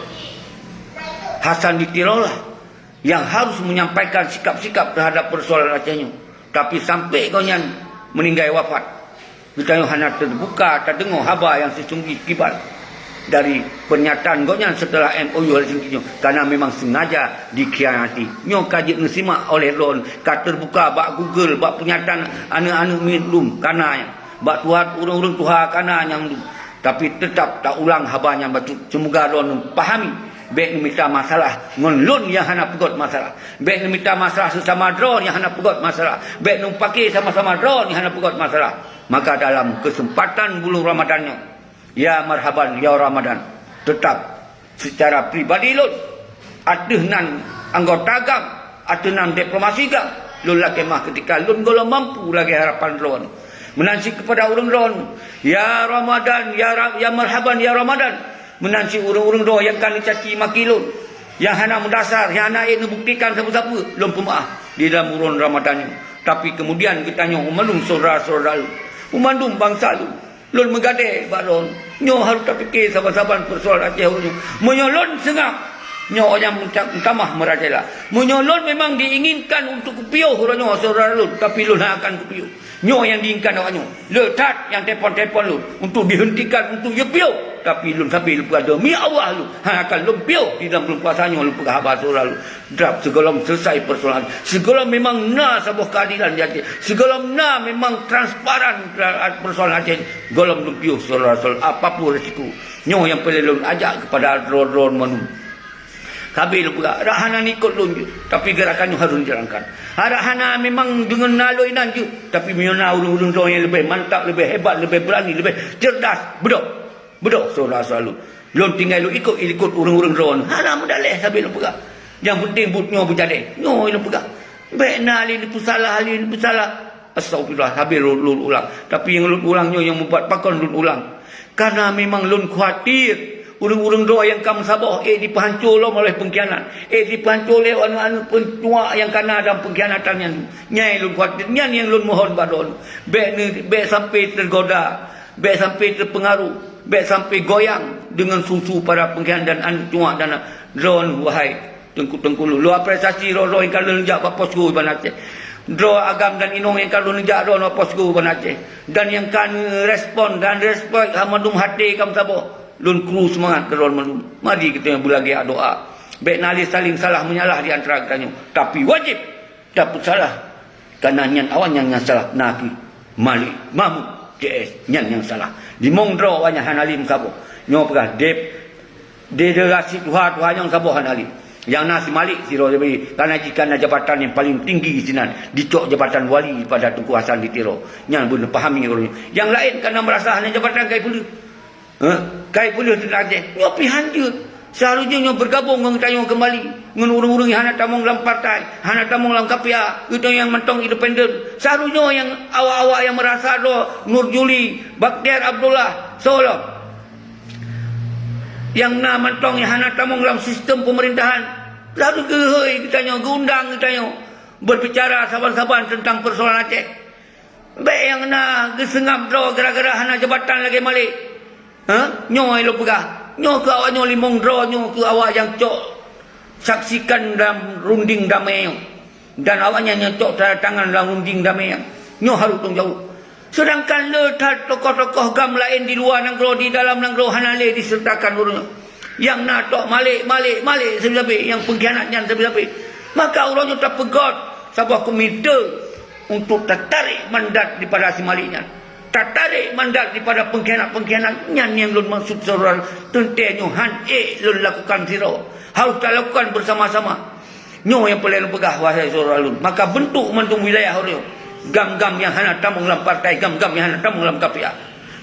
Hasan di Tiro lah nyang harôh menyampaikan sikap-sikap teuhadap peusoalan Aceh nyoe. Tapi sampoe gobnyan meuninggai wafat, geutanyoe hana teubuka tadeungoe haba nyang sisunggoh kiban dari peurnyataan gobnyan seuteulah M O U Helsinki nyoe, karna memang seungaja dikhianati. Nyoe ka jeuet neusimak oleh droeneuh, ka teubuka bak Google, bak peurnyataan aneuëk-aneuëk miet lôn kana nyan, bak tuha, ureuëng-ureuëng tuha kana nyang lôn. Tapi teutab taulang haba nyan bacut. Seumoga droeneuh pahami, bék neumita masalah ngon lôn nyang hana peugöt masalah. Bék neumita masalah seusama droe nyang hana peugöt masalah. Bék neupake sama-sama droe nyang hana peugöt masalah. Maka dalam keuseumpatan buleuen Ramadhan nyoe, ya marhaban, ya Ramadhan, teutab seucara pribadi lôn, ateueh nan anggota GAM, ateueh nan diplomasi GAM, lôn lakée meuah keutika lôn gohlom mampu lagée harapan droeneuh. Meunan cit keupada ureuëng droeneuh, ya Ramadhan, ya Ra-, ya marhaban, ya Ramadhan. Meunan cit ureuëng-ureuëng droe nyang ka neucaci maki lôn, nyang hana meudasar, nyang hana ék neubuktikan sapeue-sapeue, lôn peumeuáh di dalam buleuen Ramadhan nyoe. Tapi keumudian geutanyoe mandum syedara-syedara lôn, mandum bansa lôn, lôn meugadée bak droeneuh. Nyoe harôh tapike saban-saban peusoalan Aceh uroe nyoe. Meunyoe lôn seungab, nyoe nyang meuta-, meutamah meurajalela. Meunyoe lôn memang diinginkan untuk kupiôh uroe nyoe syedara lôn, tapi lôn hana akan kupiôh. Nyoe nyang diinginkan awak nyoe. Le that nyang telepon-telepon lôn untuk dihentikan, untuk jipiôh. Tapi lôn sabe lôn peugah demi Allah lôn hana akan lôn piôh di dalam buleuen puasa nyoe lôn peugah haba syedara lôn. Dab sigohlom selesai peusoalan, sigohlom memang na saboh keuadilan di Aceh, sigohlom na memang transparan peusoalan Aceh, gohlom lôn piôh syedara-syedara, apapun resiko. Nyoe nyang peureulée lôn ajak keupada droe-droe mandum. Sabe lôn peugah, hana neuikot lôn jeuet, tapi gerakan nyoe harôh neujalankan. Hana memang deungon naloi nan jeuet, tapi meunyoe na ureuëng-ureuëng droe nyang leubeh mantap, leubeh hebat, leubeh beurani, leubeh cerdas, beudôh. Beudôh syedara-syedara lôn. Lôn tinggai lôn ikot-ikot ureuëng-ureuëng droeneuh. Hana meudaléh sabe lôn peugah. Nyang peunteng buet nyoe beujadeh. Nyoe lôn peugah. Bék na lé neupeusalah, lé neupeusalah. Astagfirullah, sabe lôn, lôn ulang. Tapi nyang lôn ulang nyoe nyang mubat pakon lôn ulang. Karna memang lôn khawatir ureuëng-ureuëng droe nyang ka meusaboh ék jipeuhanco lom oleh peungkhianat. Ék jipeuhanco lé aneuëk-aneuëk peucuak nyang kana dalam peungkhianatan nyan. Nyan lôn khawatir, nyan nyang lôn mohon bak droeneuh. Bék ne-, bék sampai teugoda. Bék sampai teupeungaruh, bék sampai goyang deungon su-su para peungkhianat dan aneuëk cuak dan droeneuh, wahai teungku-teungku lôn. Lôn apresiasi droe-droe nyang ka lheueh neujak bak posko Iban Aceh. Droe agam dan inong nyang ka lheueh neujak droeneuh bak posko Iban Aceh. Dan nyang ka neurespon dan respek hana mandum até ka meusaboh. Lôn kru seumangat keu droe mandum. Mari geutanyoe beulagée doa. Bék na lé saléng salah meunyalah di antara geutanyoe. Tapi wajéb tapeusalah, karna nyan awaknyan nyang salah, na kheueh Malik Mahmud C S, nyan nyang salah. Limong droe awaknyan hana lé meusaboh. Nyoe peugah deb, dederasi tuha-tuha nyang saboh hana lé. Nyang na si Malik sidroe sabe, karna jih kana jabatan nyang paleng tinggi sinan, dicok jabatan wali pada Teungku Hasan di Tiro. Nyan beuneu pahami ureuëng nyoe. Nyang laén kana meurasa hana jabatan kai peuleueh. Hah? Kai peuleueh teuntang Aceh. Nyoe pih hanjeuet. Seuharusnya nyoe beugabong ngon geutanyoe keumbali. Ngon ureuëng-ureuëng nyang hana tamong lam partai, hana tamong lam K P A, geutanyoe nyang mantong independen. Seuharusnya nyang awak-awak nyang meurasa droe Nur Juli, Bakhtiar Abdullah, soe lom. Nyang na mantong nyang hana tamong lam sistem peumeurintahan. Lalu geuhôi geutanyoe, geuundang geutanyoe berbicara saban-saban teuntang peusoalan Aceh. Bék nyang na geuseungab droe gara-gara hana jabatan lagée Malik. Hah? Nyoe lôn peugah. Nyoe keu awak nyoe limong droe nyoe keu awak nyang cok saksikan dalam runding damai nyoe. Dan awaknyan nyang cok tanda tangan dalam runding damai nyan. Nyoe harôh tanggung jaweueb. Seudangkan le that tokoh-tokoh GAM laén di luwa nanggroe, di dalam nanggroe hana lé diseurtakan ureuëng nyoe. Nyang na tok Malik, Malik, Malik sabe-sabe, nyang peungkhianat nyan sabe-sabe. Maka uroe nyoe tapeugöt saboh komite untuk tatarék mandat dipada si Malik nyan. Tatarék mandat dipada peungkhianat-peungkhianat nyan nyang lôn maksud syedara, teuntée nyoe han ék lôn lakukan sidroe. Harôh talakukan beusama-sama. Nyoe nyang peureulée lôn peugah, wahai syedara lôn. Maka beuntuk mandum wilayah uroe nyoe. GAM-GAM nyang hana tamong lam partai, GAM-GAM nyang hana tamong lam K P A.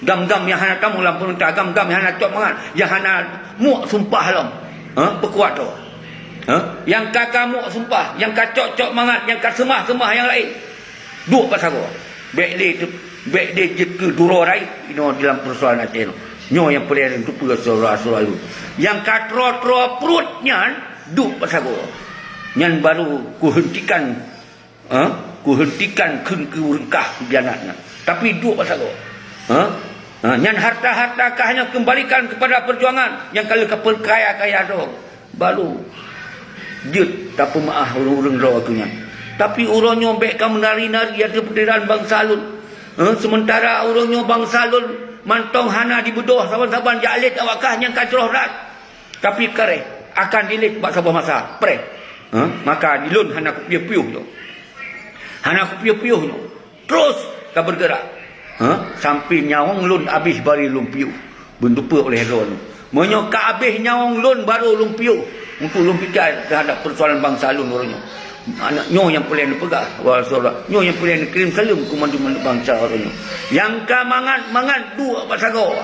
GAM-GAM nyang hana tamong lam peumeurintah, GAM-GAM nyang hana cok mangat, nyang hana muek sumpah lom. Ha? Peukuat droe. Ha? Nyang ka, ka muek sumpah, nyang ka cok-cok mangat, nyang ka seumah-seumah nyang laén. Duek bak sagoe. Bék lé teu-, bék lé jeuet keu duroe rayeuk inoe dalam peusoalan Aceh nyoe. Nyoe nyang peureulée teupeue syedara-syedara lôn. Nyang ka troe-troe pruet nyan duek bak sagoe. Nyan barô kuheuntikan, ha? Kuheuntikan kheun keu ureuëng kah keu jianat nyan. Tapi duek bak sagoe. Ha? Ha, nyan harta-harta kah nyoe keumbalikan keupada peujuangan nyang ka lheueh ka peukaya-kaya droe. Barô jeuet tapeumeu'ah ureuëng-ureuëng droe keu nyan. Tapi uroe nyoe bék ka meunari-nari ateueh peunderaan bansa lôn. Eh, seumeuntara uroe nyoe bansa lôn mantong hana jibeudôh saban-saban jak lét awak kah nyang ka jroh that. Tapi kareh akan dilét bak saboh masa. Preh. Eh, maka di lôn hana kupiôh-piôh nyoe. Hana kupiôh-piôh nyoe. Terus ka bergerak. Ha? Sampai nyawöng lôn abéh bari lôn piôh. Beuntupeue oleh droeneuh. Meunyoe ka abéh nyawöng lôn barô lôn piôh untuk lôn pika terhadap peusoalan bansa lôn uroe nyoe. Aneuk nyoe nyang peureulée neupeugah, wahai syedara, nyoe nyang peureulée neukirém saleuem keu mandum-mandum bansa uroe nyoe. Nyang ka mangat-mangat duek bak sagoe.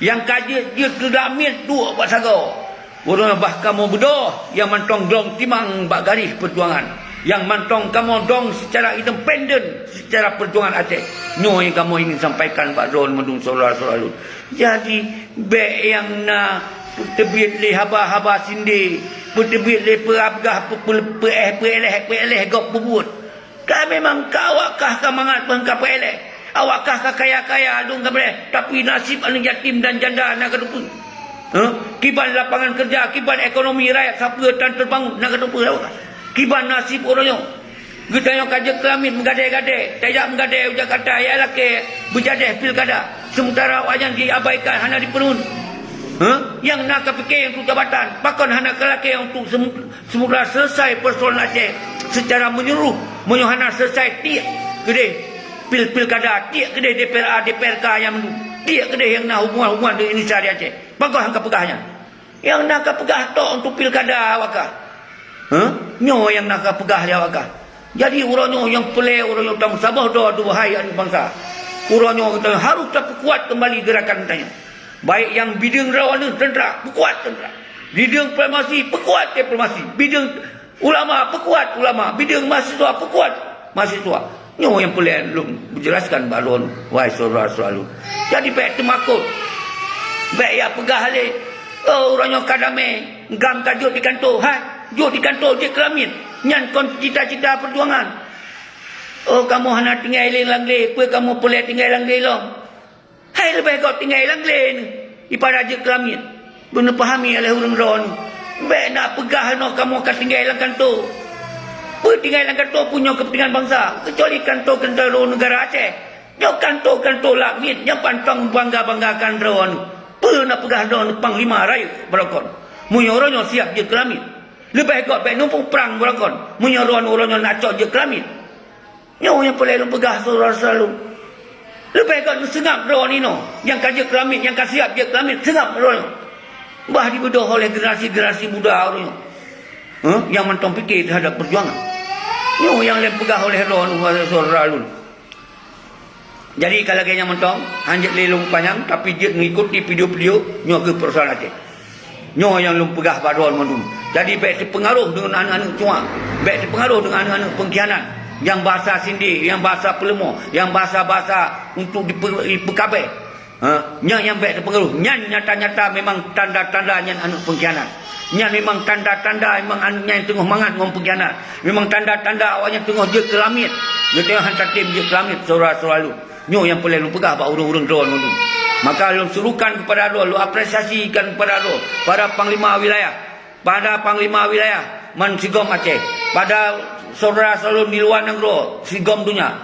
Nyang ka jeuet-jeuet keu damiet duek bak sagoe. Uroe nyoe bah kamoe beudôh nyang mantong glong timang bak garéh peujuangan. Nyang mantong kamoe dong seucara independen seucara peujuangan Aceh. Nyoe nyang kamoe ingin sampaikan bak droeneuh mandum syedara-syedara lôn. Jadi, bék nyang na peuteubiet lé haba-haba sindé, peuteubiet lé peugah, peu-, peu-, peuéh, peuéléh, peuéléh gob peubuet. Ka memang ka awak kah ka mangat peuheueng ka peuéléh. Awak kah ka kaya-kaya lôn ka peuéléh, tapi nasib aneuk yatim dan janda na ka teupeue. Huh? Kiban lapangan kerja, kiban ekonomi rakyat sapeue tan teubangun na ka teupeue awak kah. Kiban nasib uroe nyoe. Geutanyoe ka jeuet keulamiet meugadée-gadée, tajak meugadée u Jakarta, ya lakée beujadéh pilkada. Sementara awak nyan diabaikan hana dipeurunoe. Huh? Nyang na ka pike untuk jabatan, pakon hana ka lakée untuk semu-, Semoga selesai persoalan Aceh secara menyeluruh. Meunyoe hana selesai, tiek keudeh pil-, pilkada, tiek keudeh D P R A, D P R K nyang mandum, tiek keudeh nyang na hubungan-hubungan dengan Indonesia di Aceh. Bagoe han ka peugah nyan. Nyang na ka peugah tok untuk pilkada awak kah. Huh? Nyoe nyang na ka peugah lé awak kah. Jadi, uroe nyoe nyang peureulée, uroe nyoe tameusaboh droe, wahai aneuk bansa. Uroe nyoe geutanyoe harôh tapeukuat keumbali geurakan geutanyoe. Baik nyang bideueng droeneuh teuntra, peukuat teuntra. Bideueng diplomasi, peukuat diplomasi. Bideueng ulama, peukuat ulama. Bideueng mahasiswa, peukuat mahasiswa. Nyoe nyang peureulée lôn jeulaskan bak droeneuh, wahai syedara-syedara lôn. Jadi bék teumakot. Bék jak peugah lé, "Oh, uroe nyoe ka damé, GAM ka jeuet di kantô." Hai, jeuet di kantô, jeuet keulamiet. Nyan kon cita-cita peujuangan. Oh, kamoe hana tinggai lé lam glé, peue kamoe peureulée tinggai lam glé lom? Hai leubeh göt tinggai lam glé neuh, ibarat jeuet keulamiet. Beuneupahami oleh ureuëng droeneuh. Bék na peugah inoe kamoe ka tinggai lam kantô. Peue tinggai lam kantô pun nyoe keupeuntengan bansa, keucuali kantô-kantô neugara Aceh. Nyoe kantô-kantô lamiet nyang pantong bangga-banggakan droeneuh. Peue na peugah droeneuh panglima rayeuk barokon. Meunyoe uroe nyoe siab jeuet keulamiet. Leubeh göt bék numpuk prang barokon. Meunyoe droeneuh uroe nyoe na cok jeuet keulamiet. Nyoe nyang peureulée lôn peugah syedara-syedara lôn. Leubeh göt neuseungab droeneuh inoe, nyang ka jeuet keulamiet, nyang ka siab jeuet keulamiet, seungab droeneuh. Bah dibeudôh oleh generasi-generasi muda uroe nyoe. Huh? Nyang mantong pike teuhadap peujuangan. Nyoe nyang lôn peugah oleh droeneuh, wahai syedara lôn. Jadi, ka lagée nyan mantong, han jeuet lé lôn panyang, tapi jeuet meuikuti video-video nyoe keuh peusoalan Aceh. Nyoe nyang lôn peugah bak droeneuh mandum. Jadi, bék teupeungaroh deungon aneuëk-aneuëk cuang. Bék teupeungaroh deungon aneuëk-aneuëk peungkhianat. Nyang bahasa sindé, nyang bahasa peuleumah, nyang bahasa-bahasa untuk dipeu-, dipeukabeh. Ha, nyan nyang bék teupeungaroh. Nyan nyata-nyata memang tanda-tanda nyan aneuëk peungkhianat. Nyan memang tanda-tanda memang aneuëk nyan teungoh mangat ngon peungkhianat. Memang tanda-tanda awak nyan teungoh jeuet keulamiet. Geutanyoe han tatem jeuet keulamiet, syedara-syedara lôn. Nyoe nyang peureulée lôn peugah bak ureuëng-ureuëng droeneuh mandum. Maka lôn serukan keupada droeneuh, lôn apresiasikan keupada droeneuh, para panglima wilayah, para panglima wilayah man sigom Aceh, pada syedara-syedara lôn di luwa nanggroe sigom donya,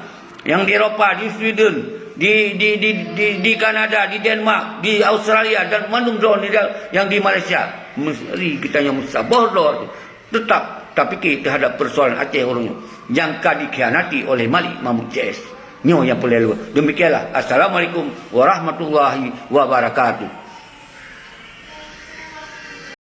nyang di Eropa, di Sweden, di, di, di, di, di Kanada, di Denmark, di Australia, dan mandum droeneuh nyang di Malaysia. Meusti geutanyoe meusaboh droe. Teutap tapike teuhadap peusoalan Aceh uroe nyoe nyang ka dikhianati oleh Malik Mahmud C S. Nyoe nyang peureulée lôn. Demikianlah. Assalamualaikum warahmatullahi wabarakatuh.